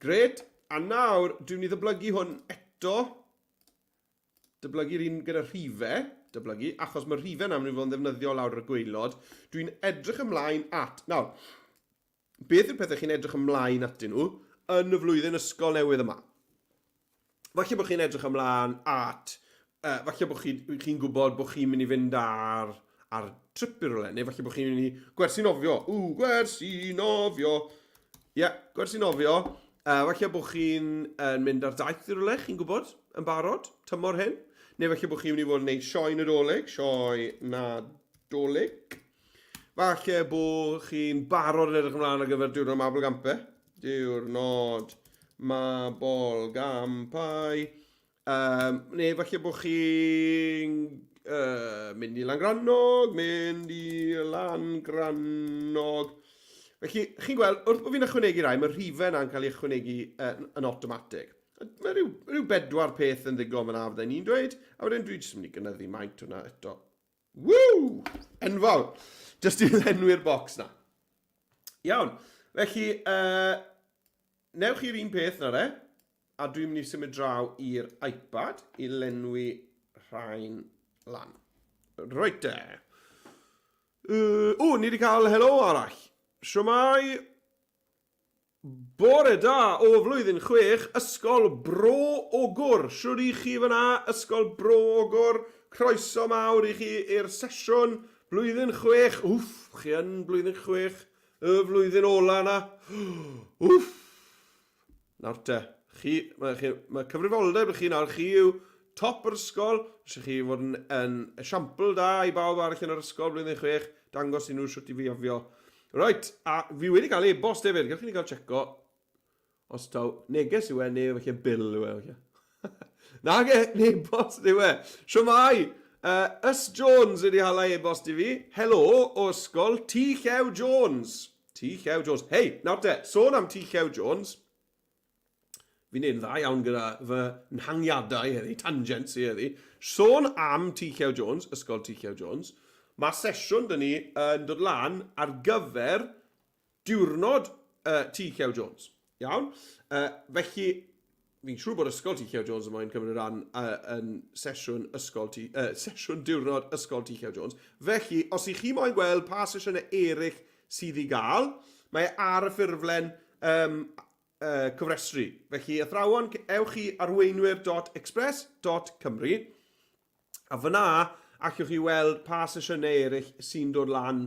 [SPEAKER 1] Gret. A nawr, dwi'n mynd i ddyblygu hwn eto. Dyblygu'r un gyda rhifau. Dyblygu, achos mae'r rhifau yna mynd i fod yn ddefnyddiol lawr ar y gwaelod. Dwi'n edrych ymlaen at... Nawr, beth yw'r pethau chi'n edrych ymlaen atyn nhw yn y flwyddyn ysgol newydd yma? Falle bod chi'n edrych ymlaen at... Falle bod chi'n chi gwybod bod chi'n mynd i fynd ar, ar trip i rywle, neu falle bod chi'n mynd i gwersi nofio. Ww, gwersi nofio! Ie, yeah, gwersi nofio. Falle bod chi'n mynd ar daith i rywle, chi'n gwybod, yn barod, tymor hyn. Neu falle bod chi'n mynd i fod yn gwneud sioe Nadolig, sioe Nadolig. Falle bod chi'n barod yn edrych ymlaen ar gyfer diwrnod Mabolgampau. Diwrnod Mabolgampau. Neu falle bod chi'n mynd i Langrannog, mynd i Langrannog. Felly, chi'n gweld, wrth bod fi'n ychwanegu rai, mae'r rhifau yna'n cael ei ychwanegu yn awtomatig. Mae rhyw, rhyw bedwar peth yn ddigon fyna, fydden ni'n dweud, a wedyn dwi jyst yn mynd i gynyddu maint hwnna eto. Woo! Enfawr! Just i lenwi'r bocs na. Iawn. Felly, newch chi'r un peth na re. A dwi'n mynd i symud draw i'r iPad i lenwi rhain lan. Reit de. O, ni wedi cael helo arall. Siwmai? Bore da o flwyddyn chwech, Ysgol Bro Ogwr. Shwd i chi fyna, Ysgol Bro Ogwr? Croeso mawr i chi i'r sesiwn blwyddyn chwech. Wff, chi yn blwyddyn chwech, y flwyddyn ola na. Wff! Nawr te, chi, mae, chi, mae cyfrifoldeb i chi nawr, chi yw top yr ysgol, eisiau chi fod yn, yn esiampl da i bawb arall yn yr ysgol blwyddyn chwech, dangos i nhw shwt i fiafio. Reit, a fi wedi cael e-bost hefyd, gewch chi ni gael checo os taw neges yw e neu falle bil yw e. Falle. Nage, e-bost yw e. Shwmae! Ys Jones wedi hala e-bost i fi. Helo o ysgol T Llew Jones. T Llew Jones. Hei, nawr te, sôn am T Llew Jones. Fi'n neud yn dda iawn gyda fy nhangiadau heddi, tangents i heddi. Sôn am T Llew Jones, ysgol T Llew Jones. Mae sesiwn dyn ni yn dod lan ar gyfer diwrnod T Llew Jones. Iawn? Felly, fi'n siŵr bod ysgol T Llew Jones yn moyn cymryd rhan yn sesiwn ysgol T, sesiwn diwrnod ysgol T Llew Jones. Felly, os i chi moyn gweld pa sesiynau eraill sydd i gael, mae e ar y ffurflen um, cyfrestru. Felly, athrawon, ewch i arweinwyr.express.cymru a fyna allwch chi weld pa sesiynau eraill sy'n dod lan.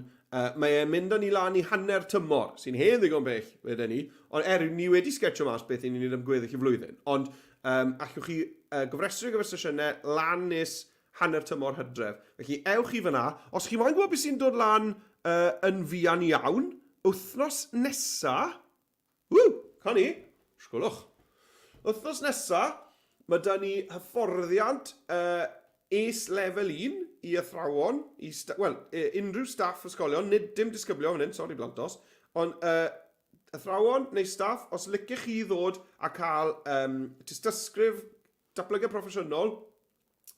[SPEAKER 1] Mae e'n mynd â ni lan i hanner tymor, sy'n hen ddigon bell, weden ni, ond er, ni wedi sgetsio mas beth ni'n neud am gweddill y flwyddyn, ond um, allwch chi gofrestru ar gyfer sesiynau lan nes hanner tymor hydref. Felly, ewch i fyna. Os chi moyn gwybod beth sy'n dod lan yn fuan iawn, wythnos nesa, Ww! Ca ni! Sgwlwch. Wythnos nesa, mae da ni hyfforddiant uh, ACE Level 1 i athrawon, i wel, unrhyw staff ysgolion, nid dim disgyblion fan hyn, sori blantos, ond athrawon neu staff, os licech chi ddod a cael um, tystysgrif datblygiad proffesiynol,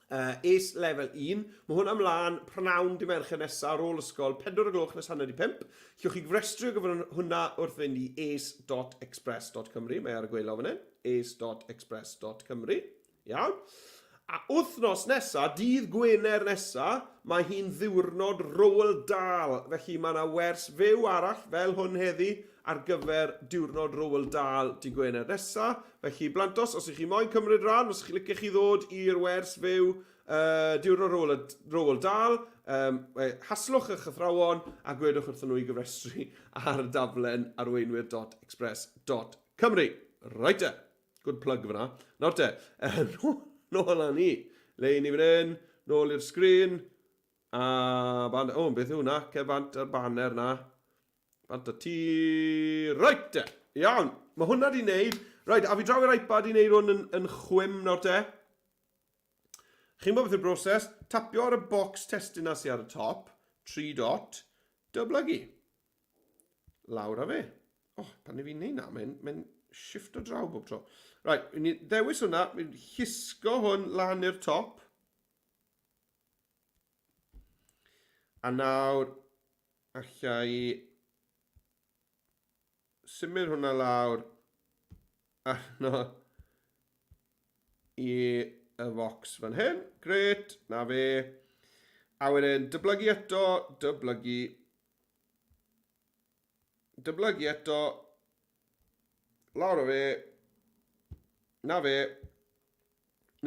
[SPEAKER 1] ACE Level 1. Mae hwnna ymlaen prynhawn dy Mercher nesaf ar ôl ysgol, 4 o gloch nes hanner i 5. Llewch chi gofrestru ar gyfer hwnna wrth fynd i ace.express.cymru. Mae ar y gwaelod fan hyn, ace.express.cymru. Iawn. A wythnos nesa, dydd Gwener nesa, mae hi'n ddiwrnod Roald Dahl. Felly mae yna wers fyw arall fel hwn heddi ar gyfer diwrnod Roald Dahl dydd Gwener nesa. Felly, blantos, os ych chi moyn cymryd rhan, os ych chi licech chi ddod i'r wers fyw diwrnod Roald, Roald Dahl, haslwch eich athrawon a gwedwch wrthyn nhw i gofrestru ar y daflen arweinwyr.express.cymru. Right te, good plug fyna. Nawr te, nôl â ni. Le i ni fan hyn, nôl i'r sgrin, a bant, o, beth yw hwnna? Ce bant ar banner na. Bant a ti... Reit te! Iawn! Mae hwnna di wneud. Reit, a fi draw i'r iPad i wneud hwn yn, yn chwim nawr te. Chi'n gwybod beth yw'r broses? Tapio ar y bocs testun na sy ar y top, 3 dot, dyblygu. Lawr â fe. Oh, pan i fi'n neud na, mae'n mae shifto draw bob tro. Right, ni ddewis hwnna, fi'n llusgo hwn lan i'r top. A nawr, Alla i symud hwnna lawr arno i y focs fan hyn. Gret, na fe. A wedyn dyblygu eto, dyblygu, dyblygu eto, lawr o fe, na fe.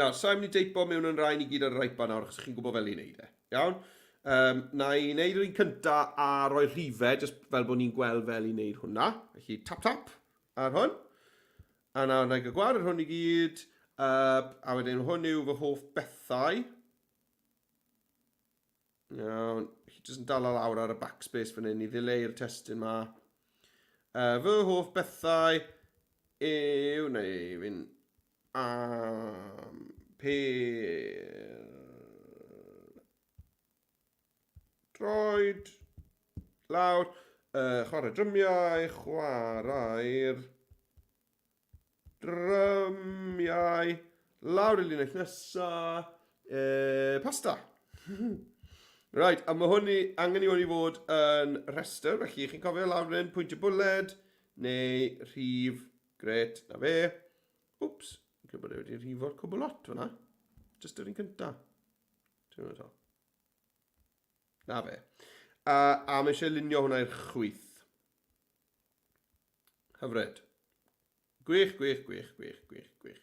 [SPEAKER 1] Nawr, sa'n mynd i deipo mewn yn rhain i gyd ar yr iPad nawr, achos chi'n gwybod fel i wneud e. Iawn? Um, na i wneud yr un cynta a rhoi rhifau, jyst fel bod ni'n gweld fel i wneud hwnna. Felly, tap tap ar hwn. A nawr, na i gael gwared hwn i gyd. A wedyn hwn yw fy hoff bethau. Iawn, chi jyst yn dal lawr ar y backspace fan hyn i ddileu'r testun ma. Fy hoff bethau yw, neu fi'n am pel droed lawr, chwarae drymiau, chwarae'r Drymiau. Lawr y linell nesa. E, pasta. Right, a mae hwn i, angen i hwn i fod yn rhestr, felly chi'n cofio lawr fan hyn, pwyntio bwled, neu rhif, gret, na fe. Wps, fi'n credu bod e wedi rhifo'r cwbl lot fyna. Just yr un cynta. Ti'n meddwl? Na fe. A, a mae eisiau lunio hwnna i'r chwith. Hyfryd. Gwych, gwych, gwych, gwych, gwych, gwych.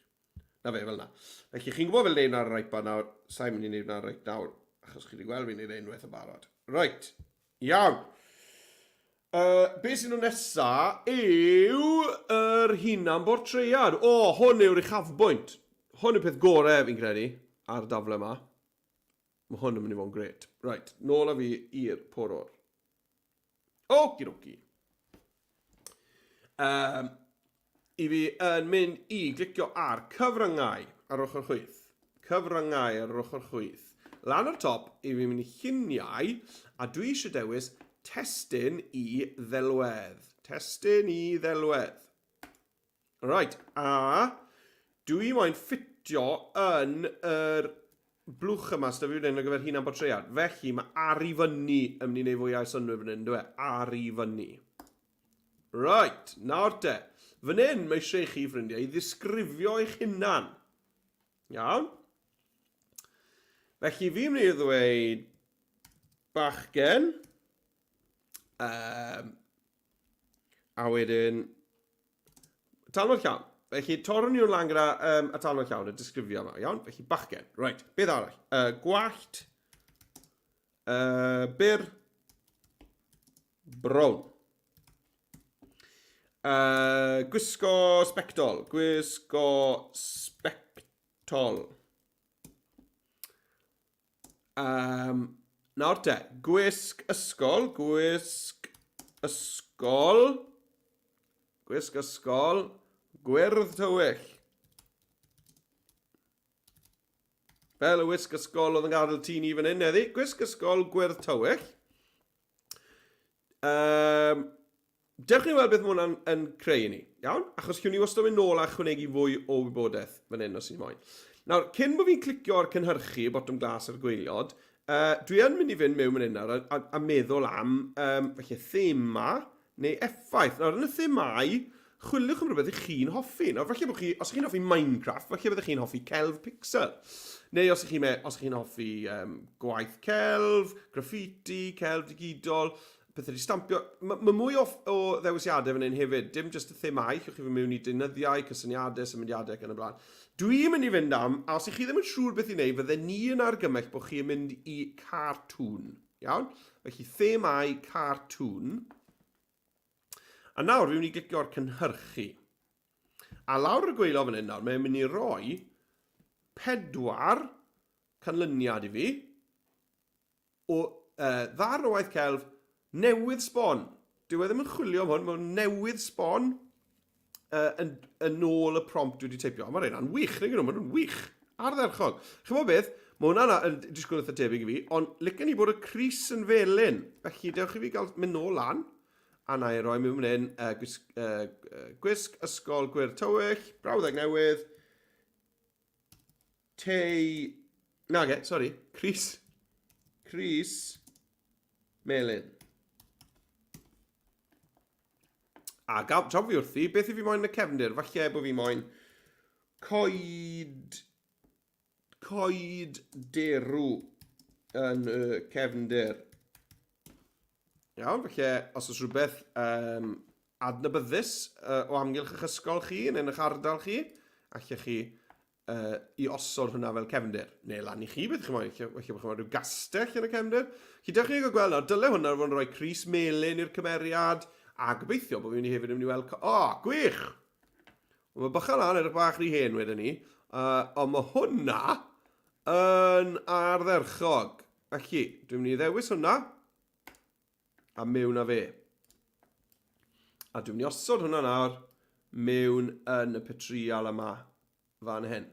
[SPEAKER 1] Na fe, fel na. Felly, chi'n gwybod fel neud ar yr iPad nawr. Sa'n mynd i wneud hwnna reit nawr, achos chi wedi gweld fi'n neud e unwaith yn barod. Right. Iawn. Be sy'n nhw nesa yw yr hunan bortread. O, hwn yw'r uchafbwynt. Hwn yw'r peth gore, fi'n credu, ar y dafle yma. Mae hwn yn mynd i fod yn gret. Right, nôl â fi i'r porwr. Okidoki. Um, I fi yn mynd i glicio ar cyfryngau ar ochr chwith. Cyfryngau ar ochr chwith. Lan ar top, i fi'n mynd i lluniau, a dwi eisiau dewis testun i ddelwedd. Testun i ddelwedd. Right, a dwi moyn ffitio yn yr blwch yma sydd fi fan hyn ar gyfer hunan bortread. Felly mae ar i fyny yn mynd i wneud fwy o synnwyr fan hyn, dwi e? Ar i fyny. Right, nawr te. Fan hyn mae eisiau i chi, ffrindiau, i ddisgrifio eich hunan. Iawn? Felly fi'n mynd i ddweud bachgen. Um, a wedyn talnod llawn. Felly torrwn ni hwn lan gyda um, y talnod llawn, y disgrifio yma, iawn? Felly bachgen, right, beth arall? Gwallt, byr, brown. Gwisgo sbectol, gwisgo sbectol. Um, nawr te, gwisg ysgol, gwisg ysgol, gwisg ysgol, gwyrdd tywyll. Fel y wisg ysgol oedd yn gadael tŷ ni fan hyn heddi. Gwisg ysgol gwyrdd tywyll. Um, dewch ni weld beth mae hwnna'n yn creu i ni, iawn? Achos chiwn ni wastad mynd nôl a chwnegu fwy o wybodaeth fan hyn os ni'n moyn. Nawr, cyn bod fi'n clicio ar cynhyrchu, y botwm glas ar y gweiliod, uh, dwi yn mynd i fynd mewn fan hyn nawr a, a, a meddwl am, um, falle, thema neu effaith. Nawr, yn y themâu, chwiliwch am rhywbeth i chi'n hoffi. Nawr, falle bod chi, os ych chi'n hoffi Minecraft, falle byddech chi'n hoffi celf pixel. Neu os ych chi'n os ych chi'n hoffi um, gwaith celf, graffiti, celf digidol, pethau wedi stampio. Mae ma mwy o, o ddewisiadau fan hyn hefyd, dim jyst y themâu, llwch chi fy mewn i deunyddiau, cysyniadau, symudiadau ac yn y blaen. Dwi'n mynd i fynd am, a os ych chi ddim yn siŵr beth i wneud, fydden ni yn argymell bod chi'n mynd i cartoon. Iawn? Felly themâu cartoon. A nawr fi'n mynd i glicio'r cynhyrchu. A lawr y gweilo fan hyn nawr, mae'n mynd i roi pedwar canlyniad i fi o uh, ddarn o waith celf newydd sbon. Dyw e ddim yn chwilio am hwn, mae'n newydd sbon uh, yn, yn ôl y prompt dwi wedi teipio. Ond mae'r hynna'n wych, neu nhw, maen nhw'n wych. Ardderchog. Chymod beth, mae hwnna'n yn disgwyl eitha tebyg i fi, ond licen i bod y crys yn felyn. Felly, dewch i fi gael mynd nôl lan, a na i roi mewn fan hyn, uh, gwisg, uh, gwisg ysgol gwyrdd tywyll, brawddeg newydd, tei... Nage, sori, crys, crys melyn. A gael, tra fi wrthi, beth i fi moyn yn y cefndir? Falle bod fi moyn coed, coed derw yn y cefndir. Iawn, felly os oes rhywbeth um, adnabyddus uh, o amgylch eich ysgol chi neu yn eich ardal chi, allech chi uh, i osod hwnna fel cefndir. Neu lan i chi beth chi moyn, felly bod chi'n moyn rhyw gastell yn y cefndir. Chi dewch i ni gael gweld nawr, dyle hwnna fod yn rhoi crys melyn i'r cymeriad, a gobeithio bod fi'n mynd i hefyd yn mynd i weld... O, oh, gwych! Ond mae bychan lan edrych bach rhy hen wedyn ni, uh, ond mae hwnna yn ardderchog. Felly, dwi'n mynd i ddewis hwnna, a mewn â fe. A dwi'n mynd i osod hwnna nawr mewn yn y petrial yma fan hyn.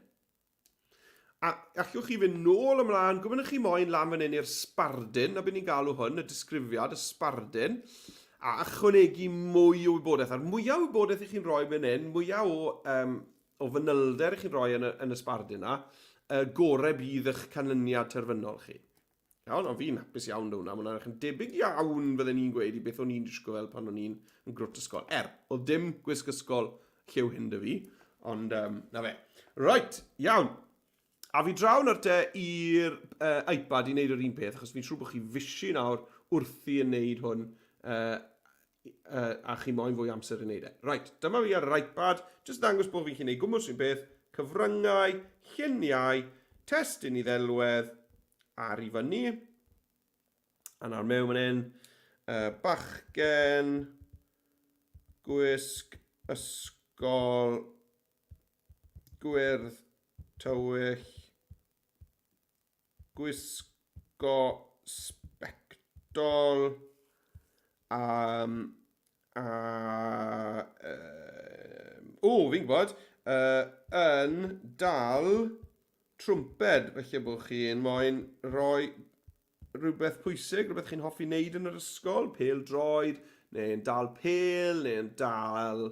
[SPEAKER 1] A allwch chi fynd nôl ymlaen, gwybod chi moyn lan fan hyn i'r sbardun, na beth ni'n galw hwn, y disgrifiad, y sbardun, a ychwanegu mwy o wybodaeth. A'r mwyaf o wybodaeth i chi'n rhoi fan hyn, mwyaf o, um, o fanylder i chi'n rhoi yn y, yn y sbardun na, y gorau bydd eich canlyniad terfynol chi. Iawn, ond fi'n hapus iawn 'da hwnna. Mae hwnna'n edrych yn debyg iawn, fydden ni'n gweud, i beth o'n i'n disgwyl fel pan o'n i'n yn grwt ysgol. Er, oedd dim gwisg ysgol lliw hyn 'da fi, ond um, na fe. Right, iawn. A fi draw nawr te i'r uh, iPad i wneud yr un peth, achos fi'n siŵr bod chi fishi nawr wrthi yn wneud hwn, uh, uh, a chi moyn fwy amser i wneud e. Right, dyma fi ar yr iPad, jyst dangos bod fi'n gallu gwneud gwmws un peth, cyfryngau, lluniau, testun i ddelwedd, ar i fyny. A nawr mewn fan hyn, uh, bachgen, gwisg, ysgol, gwyrdd, tywyll, gwisgo sbectol um, a... Um, o, fi'n gwybod, uh, yn dal trwmped, felly bod chi'n moyn rhoi rhywbeth pwysig, rhywbeth chi'n hoffi wneud yn yr ysgol, pêl droed, neu'n dal pêl, neu'n dal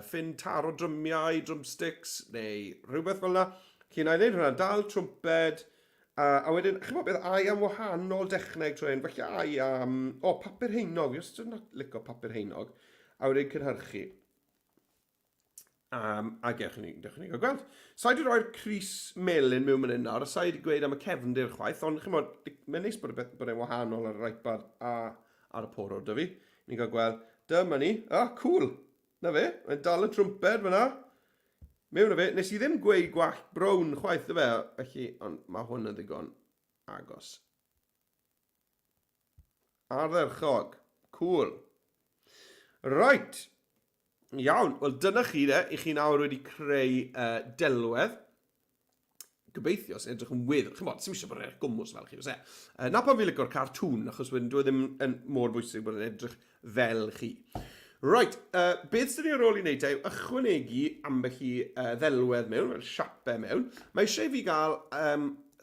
[SPEAKER 1] ffyn taro drymiau, drumsticks, neu rhywbeth fel yna. Chi'n ei wneud hwnna, dal trwmped, a wedyn, chi'n bod beth, ai am wahanol dechneg trwy hyn, falle ai am, o, papur heinog, fi wastad yn licio papur heinog, a wedyn cynhyrchu. A gewch ni, dewch ni gael gweld. Sa i wedi rhoi'r crys melyn mewn fan hyn nawr, a sa i wedi gweud am y cefndir chwaith, ond chimod, mae'n neis bod, e, bod e'n wahanol ar yr iPad a ar y porwr da fi. Ni'n cael gweld, dyma ni, ah, cool, na fe, mae'n dal y trwmped fyna. Mewn o fe, nes i ddim gweud gwallt brown chwaith, dy fe, felly, ond mae hwn yn ddigon agos. Ardderchog. Cool. Right. Iawn, wel dyna chi de, i chi nawr wedi creu delwedd. Gobeithio sy'n edrych yn weddol. Chi'n bod, sy'n eisiau bod yn edrych gwmws fel chi, oes e? Na pan fi'n licio'r cartŵn, achos wedyn dwi e ddim yn mor bwysig bod yn edrych fel chi. Right, beth sydd ni ar ôl i wneud te yw ychwanegu ambell i ddelwedd mewn, fel siapau mewn. Mae eisiau i fi gael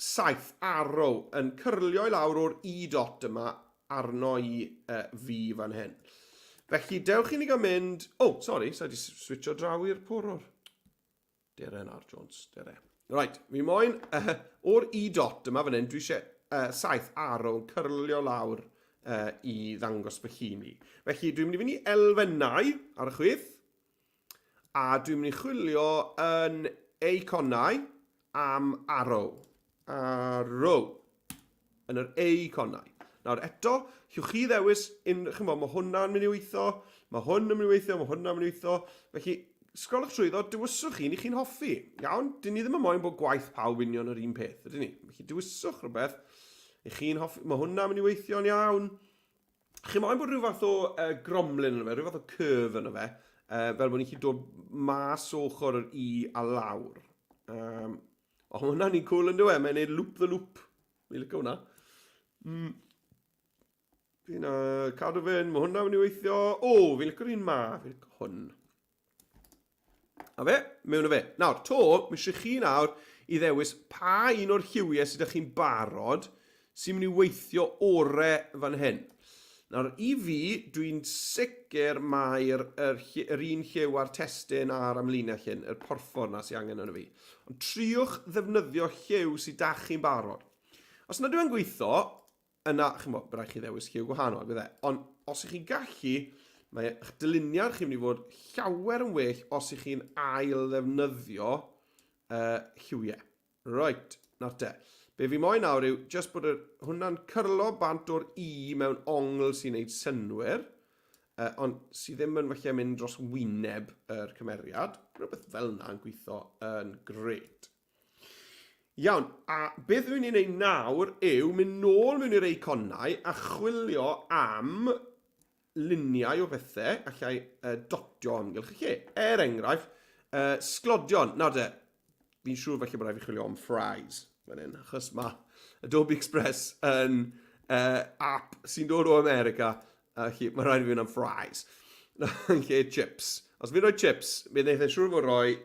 [SPEAKER 1] saeth arrow yn cyrlio i lawr o'r i dot yma arno i fi fan hyn. Felly, dewch i ni gael mynd... Oh, sori, sa i wedi switcho draw i'r porwr. Dere nawr, Jones, dere. Right, fi moyn, o'r i dot yma fan hyn, dwi eisiau saeth arrow yn cyrlio lawr i ddangos fy llun i. Felly, dwi'n mynd i fynd i elfennau ar y chwith, a dwi'n mynd i chwilio yn eiconau am arrow. Arrow. Yn yr eiconau. Nawr eto, llwch chi ddewis, un, chymod, mae hwnna'n mynd i weithio, mae hwn yn mynd i weithio, mae hwnna'n mynd i weithio. Felly, sgrolwch trwyddo, dewiswch un i chi'n hoffi. Iawn? Dyn ni ddim yn moyn bod gwaith pawb union yr un peth, ydyn ni? Felly, dewiswch rhywbeth i chi'n hoffi. Mae hwnna'n mynd i weithio'n iawn. Chi moyn bod rhyw fath o gromlin yno fe, rhyw fath o curve yno fe, fel bod ni'n gallu dod mas o ochr yr i a lawr. O, hwnna'n ni'n cool yn dywe, mae'n neud loop the loop. Fi'n licio hwnna. Fi'n cadw fynd, mae hwnna'n mynd i weithio. O, fi'n licio'r un ma, fi'n licio hwn. A fe, mewn o fe. Nawr, to, mae eisiau chi nawr i ddewis pa un o'r lliwiau sydd â chi'n barod sy'n mynd i weithio ore fan hyn. Nawr, i fi, dwi'n sicr mai'r yr, yr un lliw a'r testun a'r amlinell hyn, yr porffor na sy'n angen yno fi. Ond triwch ddefnyddio lliw sydd da chi'n barod. Os nad yw'n gweithio, Yna, chimod, bydd rhaid chi ddewis lliw gwahanol, bydd e. Ond os ych chi'n gallu, mae eich dyluniad chi'n mynd i fod llawer yn well os ych chi'n ail ddefnyddio lliwiau. Right, nawr te. Be fi moyn nawr yw just bod yr, hwnna'n cyrlo bant o'r i mewn ongl sy'n neud synnwyr, ond sydd ddim yn falle mynd dros wyneb yr cymeriad. Rhywbeth fel yna yn gweithio yn grêt. Iawn, a beth dwi'n ei wneud nawr yw mynd nôl mewn i'r eiconau a chwilio am luniau o bethau allai dotio amgylch y lle. Er enghraifft, sglodion. Nawr de, fi'n siŵr falle bod rhaid fi chwilio am fries fan hyn, achos mae Adobe Express yn app sy'n dod o America, a felly mae rhaid i fi fynd am fries yn lle chips. Os fi'n rhoi chips, mi wneith e'n siŵr fod rhoi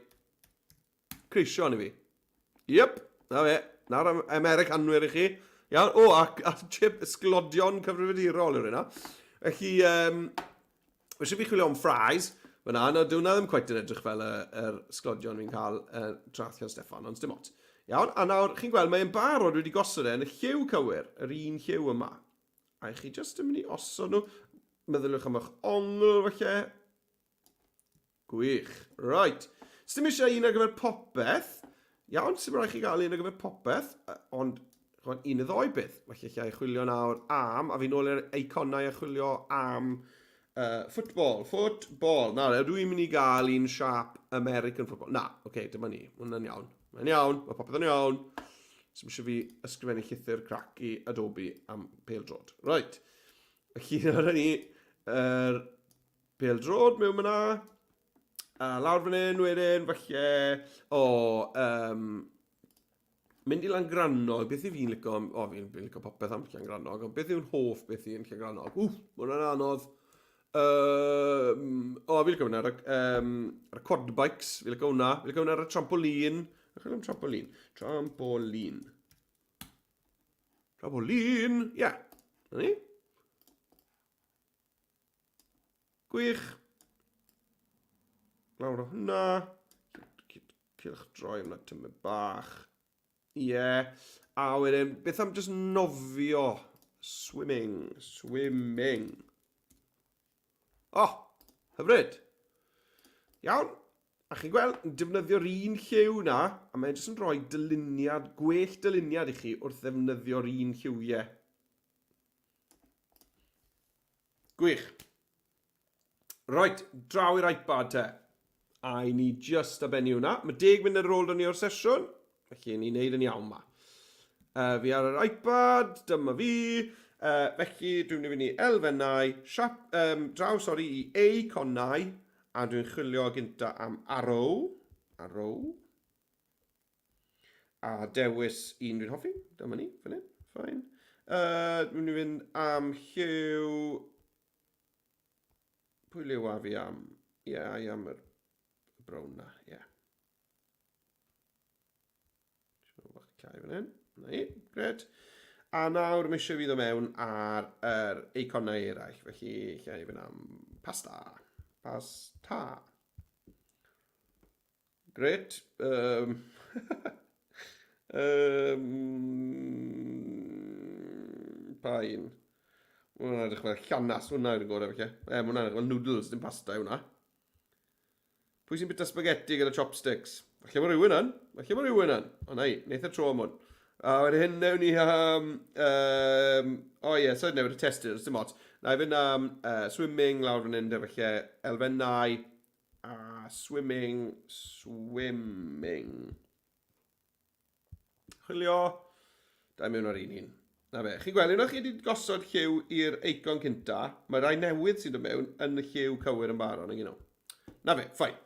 [SPEAKER 1] Creision i fi. Yep, na fe. Na'r Americanwyr i chi. Iawn, o, a, a chip ysglodion cyfrifiadurol yw'r yna. Felly, eisiau fi chwilio am fries, fyna, na, dyw hwnna ddim cweit yn edrych fel y, yr sglodion fi'n cael traeth Llan Steffan, ond dim ots. Iawn, a nawr, chi'n gweld, mae'n barod wedi gosod e yn y lliw cywir, yr un lliw yma. A chi jyst yn mynd i osod nhw. Meddyliwch am eich ongl, falle. Gwych. Right. Sdim eisiau un ar gyfer popeth. Iawn, sy'n rhaid chi gael un ar gyfer popeth, ond chwan, un y ddoi beth. Felly allai chwilio nawr am, a fi nôl i'r eiconau a chwilio am football. Football. Nawr, ydw i'n mynd i gael un siap American football? Na, oce, okay, dyma ni. Mae hwnna'n iawn. Mae'n iawn, mae popeth yn iawn. Sdim eisiau fi ysgrifennu llythyr crac i Adobe am pêl-droed. Right. Felly, dyna ni. Er, Pêl-droed mewn fyna. A lawr fan hyn wedyn, falle, o, um, mynd i Langrannog, beth yw fi'n licio, o, fi'n fi licio popeth am Llangrannog, ond beth yw'n hoff beth i yn Llangrannog? Wff, mae hwnna'n anodd. Um, o, fi'n licio hwnna ar, um, ar y quad bikes, fi'n licio hwnna, fi'n licio hwnna ar y trampolin. Chwilio am trampolin. Trampolin. Trampolin! Ie. Yeah. Na ni. Gwych. Lawr o hwnna. Cylch droi hwnna tymed bach. Ie. Yeah. A wedyn, beth am just nofio? Swimming. Swimming. Oh, hyfryd. Iawn. A chi'n gweld, yn defnyddio'r un lliw na, a mae'n jyst yn rhoi dyluniad, gwell dyluniad i chi wrth ddefnyddio'r un lliwiau. Gwych. Right, draw i'r iPad te. A i ni just a bennu hwnna. Mae deg munud ar ôl dyn ni o'r sesiwn, felly ni'n neud yn iawn ma. Fi ar yr iPad, dyma fi. Felly dwi'n mynd i fynd i elfennau, siap, um, draw, sori, i eiconau, a dwi'n chwilio gynta am arrow. Arrow. A dewis un dwi'n hoffi. Dyma ni, fan hyn. Fine. Dwi'n mynd i fynd am lliw... Pwy liw a fi am? Ie, yeah, I am yr brown na, ie. Yeah. Bach llai fan hyn. Na i, gret. A nawr mae eisiau fi ddod mewn ar yr eiconau eraill, felly lle i fynd am pasta. Pasta. Gret. Um, um, pa un? Mae hwnna'n edrych fel llanas, hwnna'n yw'r gorau felly. E, mae hwnna'n edrych fel noodles, dim pasta yw hwnna. Pwy sy'n bita spaghetti gyda chopsticks? Falle mae rhywun yn. Falle mae rhywun yn. O na i, wneith y tro am hwn. A wedyn hyn newn ni am... Um, o ie, so newid y testun, dim ots. Na i fynd am swimming lawr fan hyn, de felly elfennau a swimming, swimming. Chwilio, da mewn ar un un. Na fe, chi'n gweld, unwaith chi wedi gosod lliw i'r eicon cynta, mae rai newydd sy'n dod mewn yn y lliw cywir yn barod, nag nhw. Na fe, ffain.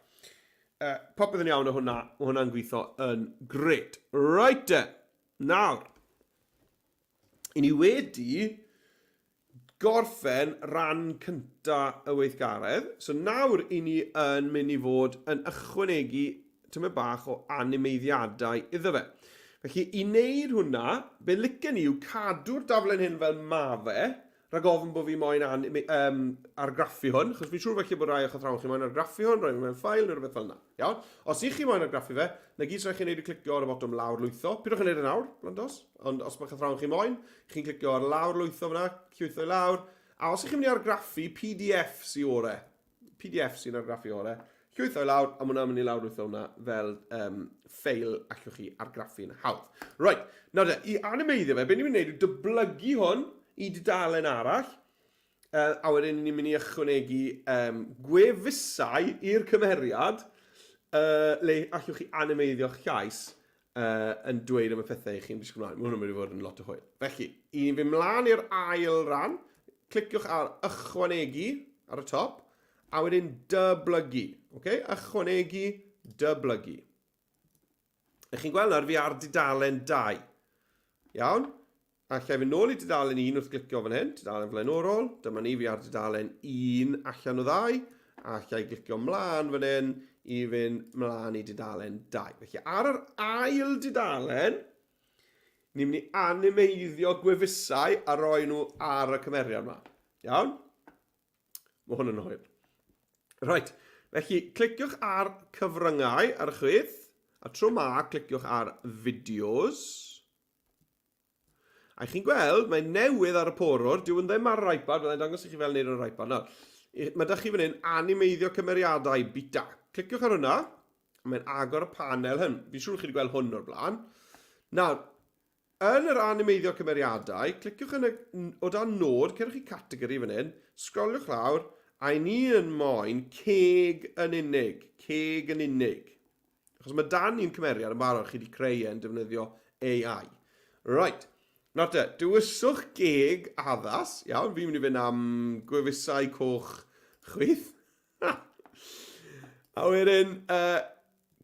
[SPEAKER 1] Popeth yn iawn o hwnna, mae hwnna'n gweithio yn gret. Right de, nawr, i ni wedi gorffen ran cynta y weithgaredd. So nawr i ni yn mynd i fod yn ychwanegu tymed bach o animeiddiadau iddo fe. Felly i wneud hwnna, be licen i yw cadw'r daflen hyn fel ma fe, rhag ofn bod fi moyn anime, um, argraffu hwn, chos fi'n siŵr felly bod rai o'ch athrawon chi moyn argraffu hwn, rhoi fe mewn ffail neu rhywbeth fel yna. Iawn? Os ych chi moyn argraffu fe, na gyd sy'n rhaid chi wneud yw clicio ar y botwm lawr lwytho. Pidwch yn wneud e nawr, blantos. Ond os mae'ch athrawon chi moyn, chi'n clicio ar lawr lwytho fyna, llwytho i lawr. A os ych chi'n mynd i argraffu, PDF sy'n ore. PDF sy'n argraffu ore. Llwytho i lawr, a mae hwnna'n mynd i lawr lwytho hwnna fel um, ffeil allwch chi argraffu'n hawdd. Right, nawr de, i animeiddio fe, be ni'n mynd i wneud yw dyblygu hwn i dudalen arall. A wedyn ni'n mynd i ychwanegu um, gwefusau i'r cymeriad uh, le allwch chi animeiddio'ch llais uh, yn dweud am y pethau i chi'n disgwyl ymlaen. Mae hwn yn mynd i fod yn lot o hwyl. Felly, i ni fynd mlaen i'r ail ran, cliciwch ar ychwanegu ar y top, a wedyn dyblygu. Okay? Ychwanegu, dyblygu. Ych chi'n gweld nawr fi ar dudalen 2. Iawn? A lle fi nôl i dudalen 1 wrth glicio fan hyn, tudalen flaenorol. Dyma ni fi ar dudalen 1 allan o ddau. A lle i glicio mlaen fan hyn i fynd mlaen i dudalen 2. Felly ar yr ail dudalen, ni'n mynd i animeiddio gwefusau a roi nhw ar y cymeriad yma. Iawn? Mae hwn yn hwyl. Reit, felly cliciwch ar cyfryngau ar y chwith, a tro ma cliciwch ar fideos. A chi'n gweld, mae newydd ar y porwr, dyw yn ddim ar yr iPad, byddai'n dangos i chi fel wneud ar yr iPad nawr. Mae da chi fan hyn animeiddio cymeriadau bita. Cliciwch ar hwnna, a mae'n agor y panel hyn. Fi'n siŵr chi wedi gweld hwn o'r blaen. Nawr, Yn yr animeiddio cymeriadau, cliciwch yn y, o dan nod, cerwch i categori fan hyn, sgroliwch lawr, a i ni yn moyn ceg yn unig, ceg yn unig. Achos mae dan ni'n cymeriad yn barod, chi wedi creu e'n defnyddio AI. Right. Nawr te, dewiswch geg addas, iawn, fi'n mynd i fynd am gwefusau coch chwith. A wedyn,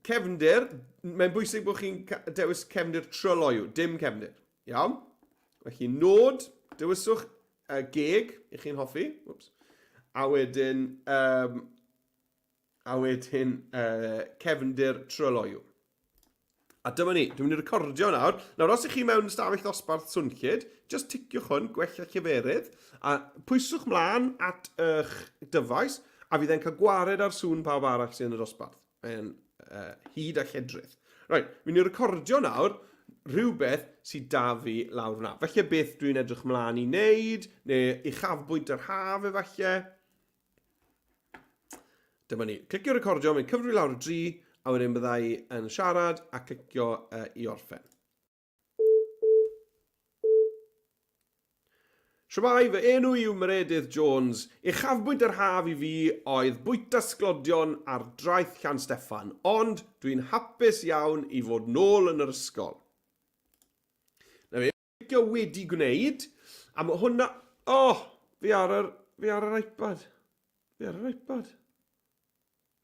[SPEAKER 1] cefndir, mae'n bwysig bod chi'n dewis cefndir tryloyw, dim cefndir. Iawn? Felly, nod, dewiswch geg i chi'n hoffi. Whoops. A wedyn, um, a wedyn cefndir tryloyw. A dyma ni, dwi'n mynd i recordio nawr. Nawr, os ych chi mewn ystafell ddosbarth swnllyd, just ticiwch hwn, gwella lleferydd, a pwyswch mlaen at eich dyfais, a fydd e'n cael gwared ar sŵn pawb arall sydd yn y dosbarth. Mae'n uh, hyd a lledrith. Right, fi'n mynd i recordio nawr rhywbeth sydd da fi lawr fyna. Felly beth dwi'n edrych mlaen i wneud, neu uchafbwynt yr haf efallai. Dyma ni. Clicio recordio, mae'n cyfri lawr y dri, a wedyn bydda i yn siarad a clicio uh, i orffen. Shwmae, fy enw i yw Meredydd Jones. Uchafbwynt yr haf i fi oedd bwyta sglodion ar draeth Llansteffan, ond dwi'n hapus iawn i fod nôl yn yr ysgol. Na fe, clicio wedi gwneud, a mae hwnna... Oh, fi ar yr, fi ar yr iPad. Fi ar yr iPad.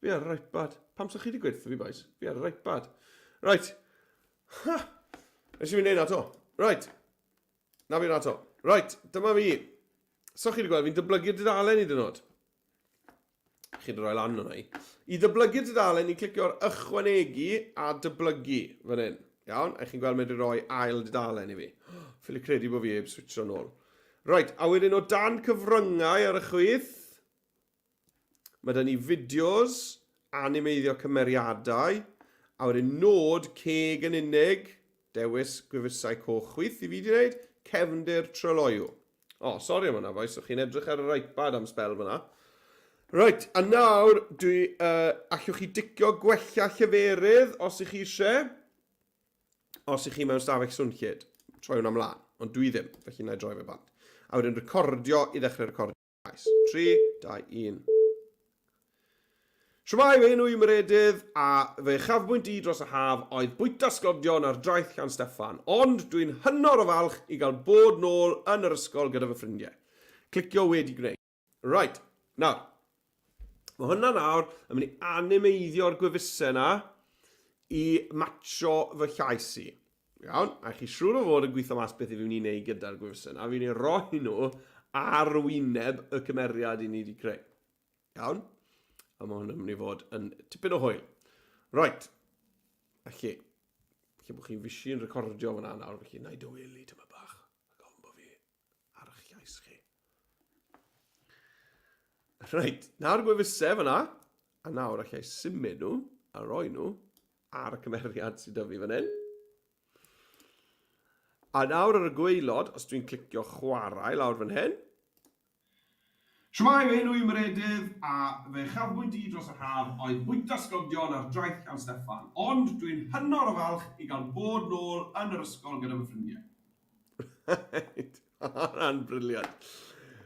[SPEAKER 1] Fi ar yr iPad. Pam sa chi wedi gweud fi, boys? Fi ar yr iPad. Right. Ha! Nes i fynd neud na to. Right. Na fi na to. Right, dyma fi. So chi wedi gweld, fi'n dyblygu'r dudalen i dyn nhw. Chi wedi rhoi lan hwnna i. I ddyblygu'r dudalen, ni'n clicio ar ychwanegu a dyblygu fan hyn. Iawn, a chi'n gweld mae wedi rhoi ail dudalen i fi. Ffili credu bod fi heb switcho nôl. Right, a wedyn o dan cyfryngau ar y chwith, Mae da ni fideos, animeiddio cymeriadau, a wedyn nod ceg yn unig, dewis gwefusau coch chwith i fi di wneud, cefndir tryloyw. O, oh, sori am hwnna, boys, o'ch chi'n edrych ar yr iPad am sbel fyna. Reit, a nawr, dwi, uh, allwch chi dicio gwella lleferydd os ych chi eisiau. Os ych chi mewn stafell swnllyd, troi hwnna mlaen. Ond dwi ddim, felly na i droi fe bant. A wedyn recordio i ddechrau recordio. Nice. 3, 2, 1. Shwmae, fy enw i Meredydd, a fy uchafbwynt i dros y haf oedd bwyta sglodion ar draeth Llansteffan, ond dwi'n hynod o falch i gael bod nôl yn yr ysgol gyda fy ffrindiau. Clicio wedi gwneud. Right, nawr, mae hwnna nawr yn mynd i animeiddio'r gwefusau yna i matcho fy llais i. Iawn, a chi siŵr o fod yn gweithio mas beth i fi mynd i wneud gyda'r gwefusau yna. Fi'n ei roi nhw ar wyneb y cymeriad i ni wedi creu. Iawn? A mae hwn yn mynd i fod yn tipyn o hwyl. Right. Felly, felly bod chi'n fysi yn recordio fyna nawr, felly na i dywelu tyma bach. Ac ofn bod fi ar eich llais chi. Reit, nawr gwefusau fyna, a nawr allai symud nhw a roi nhw ar y cymeriad sydd 'da fi fan hyn. A nawr ar y gwaelod, os dwi'n clicio chwarae lawr fan hyn. Shwmae, fy enw i Meredydd, a fy uchafbwynt i dros yr haf oedd bwyta sglodion ar draeth Llansteffan, ond dwi'n hynod o falch i gael bod nôl yn yr ysgol gyda fy ffrindiau. Right, ma' hwnna'n brilliant.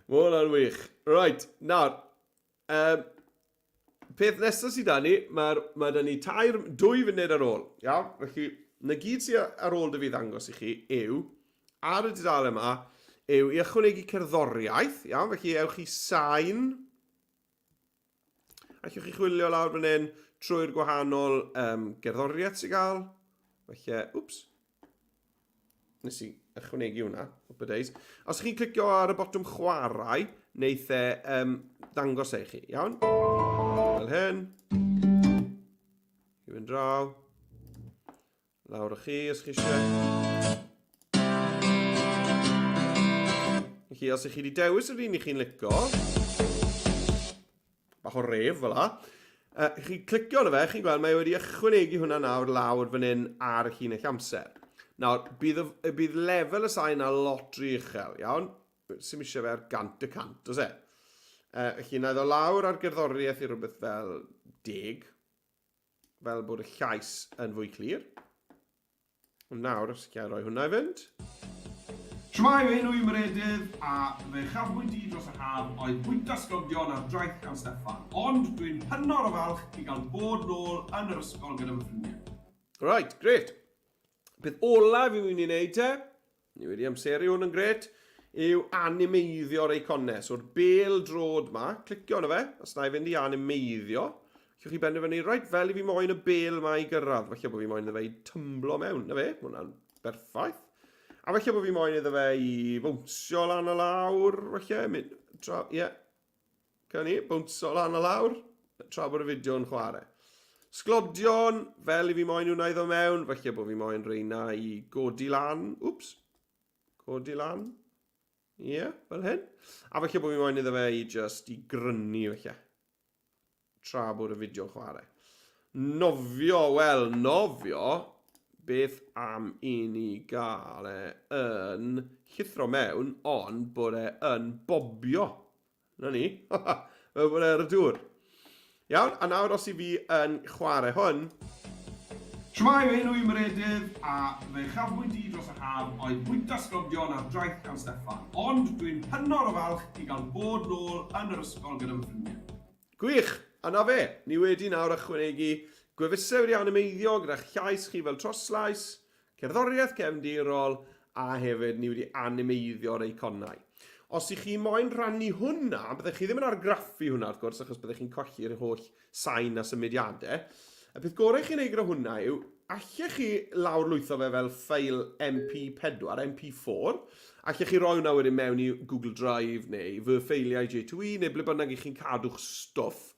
[SPEAKER 1] Ma' hwnna'n wych. Right, nawr, um, peth nesaf sydd da ni, mae'r, mae da ni tair, dwy funud ar ôl. Iawn? Felly, na gyd sydd ar ôl dy fi ddangos i chi yw, ar y dudalen yma, yw i ychwanegu cerddoriaeth. Iawn? Felly, ewch i sain. Allwch chi chwilio lawr fan hyn trwy'r gwahanol um, gerddoriaeth sy'n gael. Felly, wps, Nes i ychwanegu hwnna, up a days. Os chi'n clicio ar y botwm chwarae, neith e um, ddangos e i chi, iawn? Fel hyn. I fynd draw. Lawr â chi os chi eisiau. Felly, os ych chi wedi dewis yr un i chi'n licio, bach o ref fel la. Uh, chi'n clicio arno fe, chi'n gweld mae wedi ychwanegu hwnna nawr lawr fan hyn ar y llinell amser. Nawr, bydd, y, bydd lefel y sain a lot rhy uchel, iawn? Sy'n eisiau fe ar 100%, oes e? Uh, felly, na i ddod lawr ar gerddoriaeth i rhywbeth fel 10, fel bod y llais yn fwy clir. Ond nawr, os ga i roi hwnna i fynd. Shwmae, fy enw i Meredydd, a fy uchafbwynt i dros yr haf oedd bwyta sglodion ar draeth Llansteffan, ond dwi'n hynod o falch i gael bod nôl yn yr ysgol gyda fy ffrindiau. Right, grêt. Peth olaf fi'n mynd i wneud te, Ni wedi amseru hwn yn gret, yw animeiddio'r eiconau. So'r bêl drod ma, clicio arno fe, os na i fynd i animeiddio, allwch chi benderfynu, reit, fel i fi moyn y bêl ma i gyrraedd, falle bod fi moyn iddo fe i tymblo mewn, na fe, mae hwnna'n berffaith. A falle bod fi moyn iddo fe i fownsio lan a lawr, falle, mynd, tra, ie, yeah. Cawn ni, bownsio lan a lawr, tra bod y fideo yn chwarae. Sglodion, fel i fi moyn hwnna i ddod mewn, falle bod fi moyn reina i godi lan. Wps. Codi lan. Ie, yeah, fel hyn. A falle bod fi moyn iddo fe i just i grynu falle. Tra bod y fideo'n chwarae. Nofio, wel, nofio, beth am i ni gael e yn llithro mewn, ond bod e yn bobio. Na ni. Fel bod e ar y dŵr. Iawn, a nawr os i fi yn chwarae hwn. Shwmae, fy enw i Meredydd, a fy uchafbwynt i dros y haf oedd bwyta sglodion ar draeth Llansteffan, ond dwi'n hynod o falch i gael bod nôl yn yr ysgol gyda fy ffrindiau. Gwych! A 'na fe, ni wedi nawr ychwanegu gwefusau wedi animeiddio gyda'ch llais chi fel troslais, cerddoriaeth cefndirol a hefyd ni wedi animeiddio'r eiconau. Os ych chi moyn rhannu hwnna, byddech chi ddim yn argraffu hwnna wrth gwrs achos byddech chi'n colli'r holl sain a symudiadau. Y peth gorau chi'n ei gyda hwnna yw, allech chi lawrlwytho fe fel ffeil MP4, MP4, allech chi roi hwnna wedyn mewn i Google Drive neu fy ffeiliau J2E neu ble bynnag i chi'n cadw'ch stwff,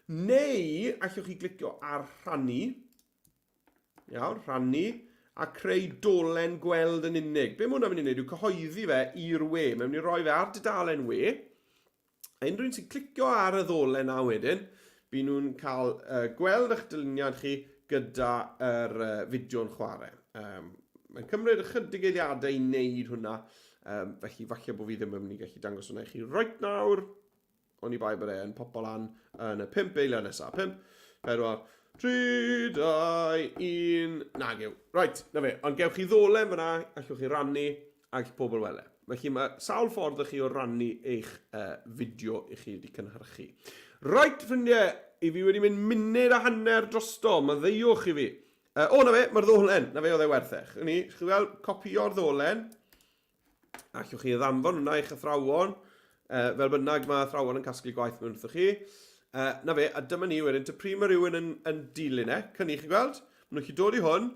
[SPEAKER 1] neu allwch chi glicio ar rhannu, Iawn, rhannu a creu dolen gweld yn unig. Be mae hwnna'n mynd i wneud yw cyhoeddi fe i'r we. Mae'n mynd i roi fe ar dudalen we. A unrhyw un sy'n clicio ar y ddolen na wedyn, by nhw'n cael uh, gweld eich dyluniad chi gyda yr uh, fideo'n chwarae. Um, mae'n cymryd ychydig eiliadau i wneud hwnna, um, felly falle bod fi ddim yn mynd i gallu dangos hwnna i chi right nawr. Oni bai bod e yn popo lan yn y 5 eiliad nesaf. 5, 4, 3, 2, 1, nag yw. Right, na fe. Ond gewch chi ddolen fyna, allwch chi rannu, a all pobl wele. Felly mae sawl ffordd ych chi o rannu eich uh, fideo i chi wedi cynhyrchu. Right, ffrindiau, i fi wedi mynd munud a hanner drosto, maddeuwch i fi. Uh, o, na fe, mae'r ddolen, na fe oedd e werth e. Ni, chi weld, copio'r ddolen, Allwch chi ddanfon hwnna i'ch athrawon, uh, fel bynnag mae athrawon yn casglu gwaith mewn wrthych chi. Uh, na fe, a dyma ni wedyn, ty pryd mae rhywun yn, yn dilyn e, cynni chi gweld, maen nhw'n chi dod i hwn,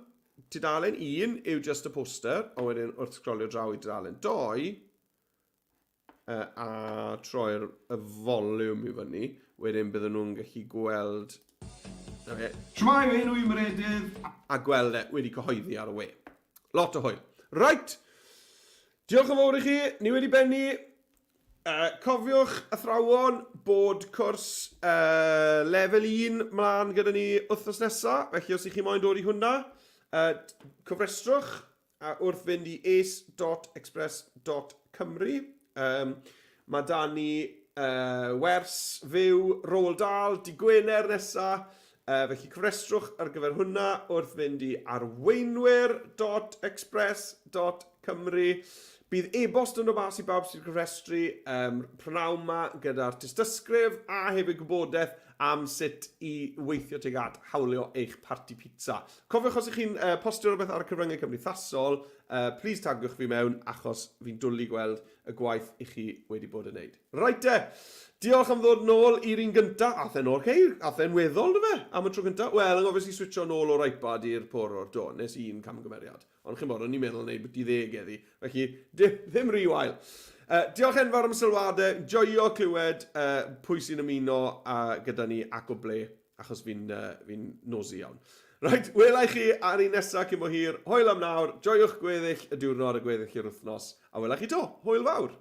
[SPEAKER 1] tudalen 1 yw just y poster, a wedyn wrth sgrolio draw i tudalen 2, uh, a troi'r y volume i fyny, wedyn bydden nhw'n gallu gweld... Na fe. Shwmae, fy enw i Meredydd! A gweld e wedi cyhoeddi ar y we. Lot o hwyl. Right! Diolch yn fawr i chi. Ni wedi bennu. Uh, cofiwch, athrawon, bod cwrs uh, lefel 1 mlaen gyda ni wythnos nesaf. Felly, os ych chi moyn dod i hwnna, uh, cofrestrwch a wrth fynd i ace.express.cymru. Um, mae da ni uh, wers fyw Roald Dahl di Gwener nesa, uh, felly cofrestrwch ar gyfer hwnna wrth fynd i arweinwyr.express.cymru. Bydd e-bost yn dod mas i bawb sy'n cofrestru um, prynawn ma gyda'r tystysgrif a hefyd gwybodaeth am sut i weithio tuag at hawlio eich parti pizza. Cofiwch os ych chi'n uh, postio rhywbeth ar y cyfryngau cymdeithasol, uh, please tagiwch fi mewn achos fi'n dwlu gweld y gwaith i chi wedi bod yn neud. Right te, diolch am ddod nôl i'r un gynta. Ath e'n o'r ceir, ath e'n weddol dy fe, am y tro gynta. Wel, yn gofio si switcho nôl o'r iPad i'r porwr, do, nes un camgymeriad. Ond chimod, o'n i'n meddwl wneud byti ddeg heddi, felly dim, ddim rhy wael. Uh, diolch enfawr am y sylwadau, joio clywed uh, pwy sy'n ymuno uh, gyda ni ac o ble, achos fi'n uh, fi nosy iawn. Reit, wela i chi ar un nesaf cyn bo hir. Hwyl am nawr, joiwch gweddill y diwrnod a gweddill yr wythnos, a wela chi to. Hwyl fawr!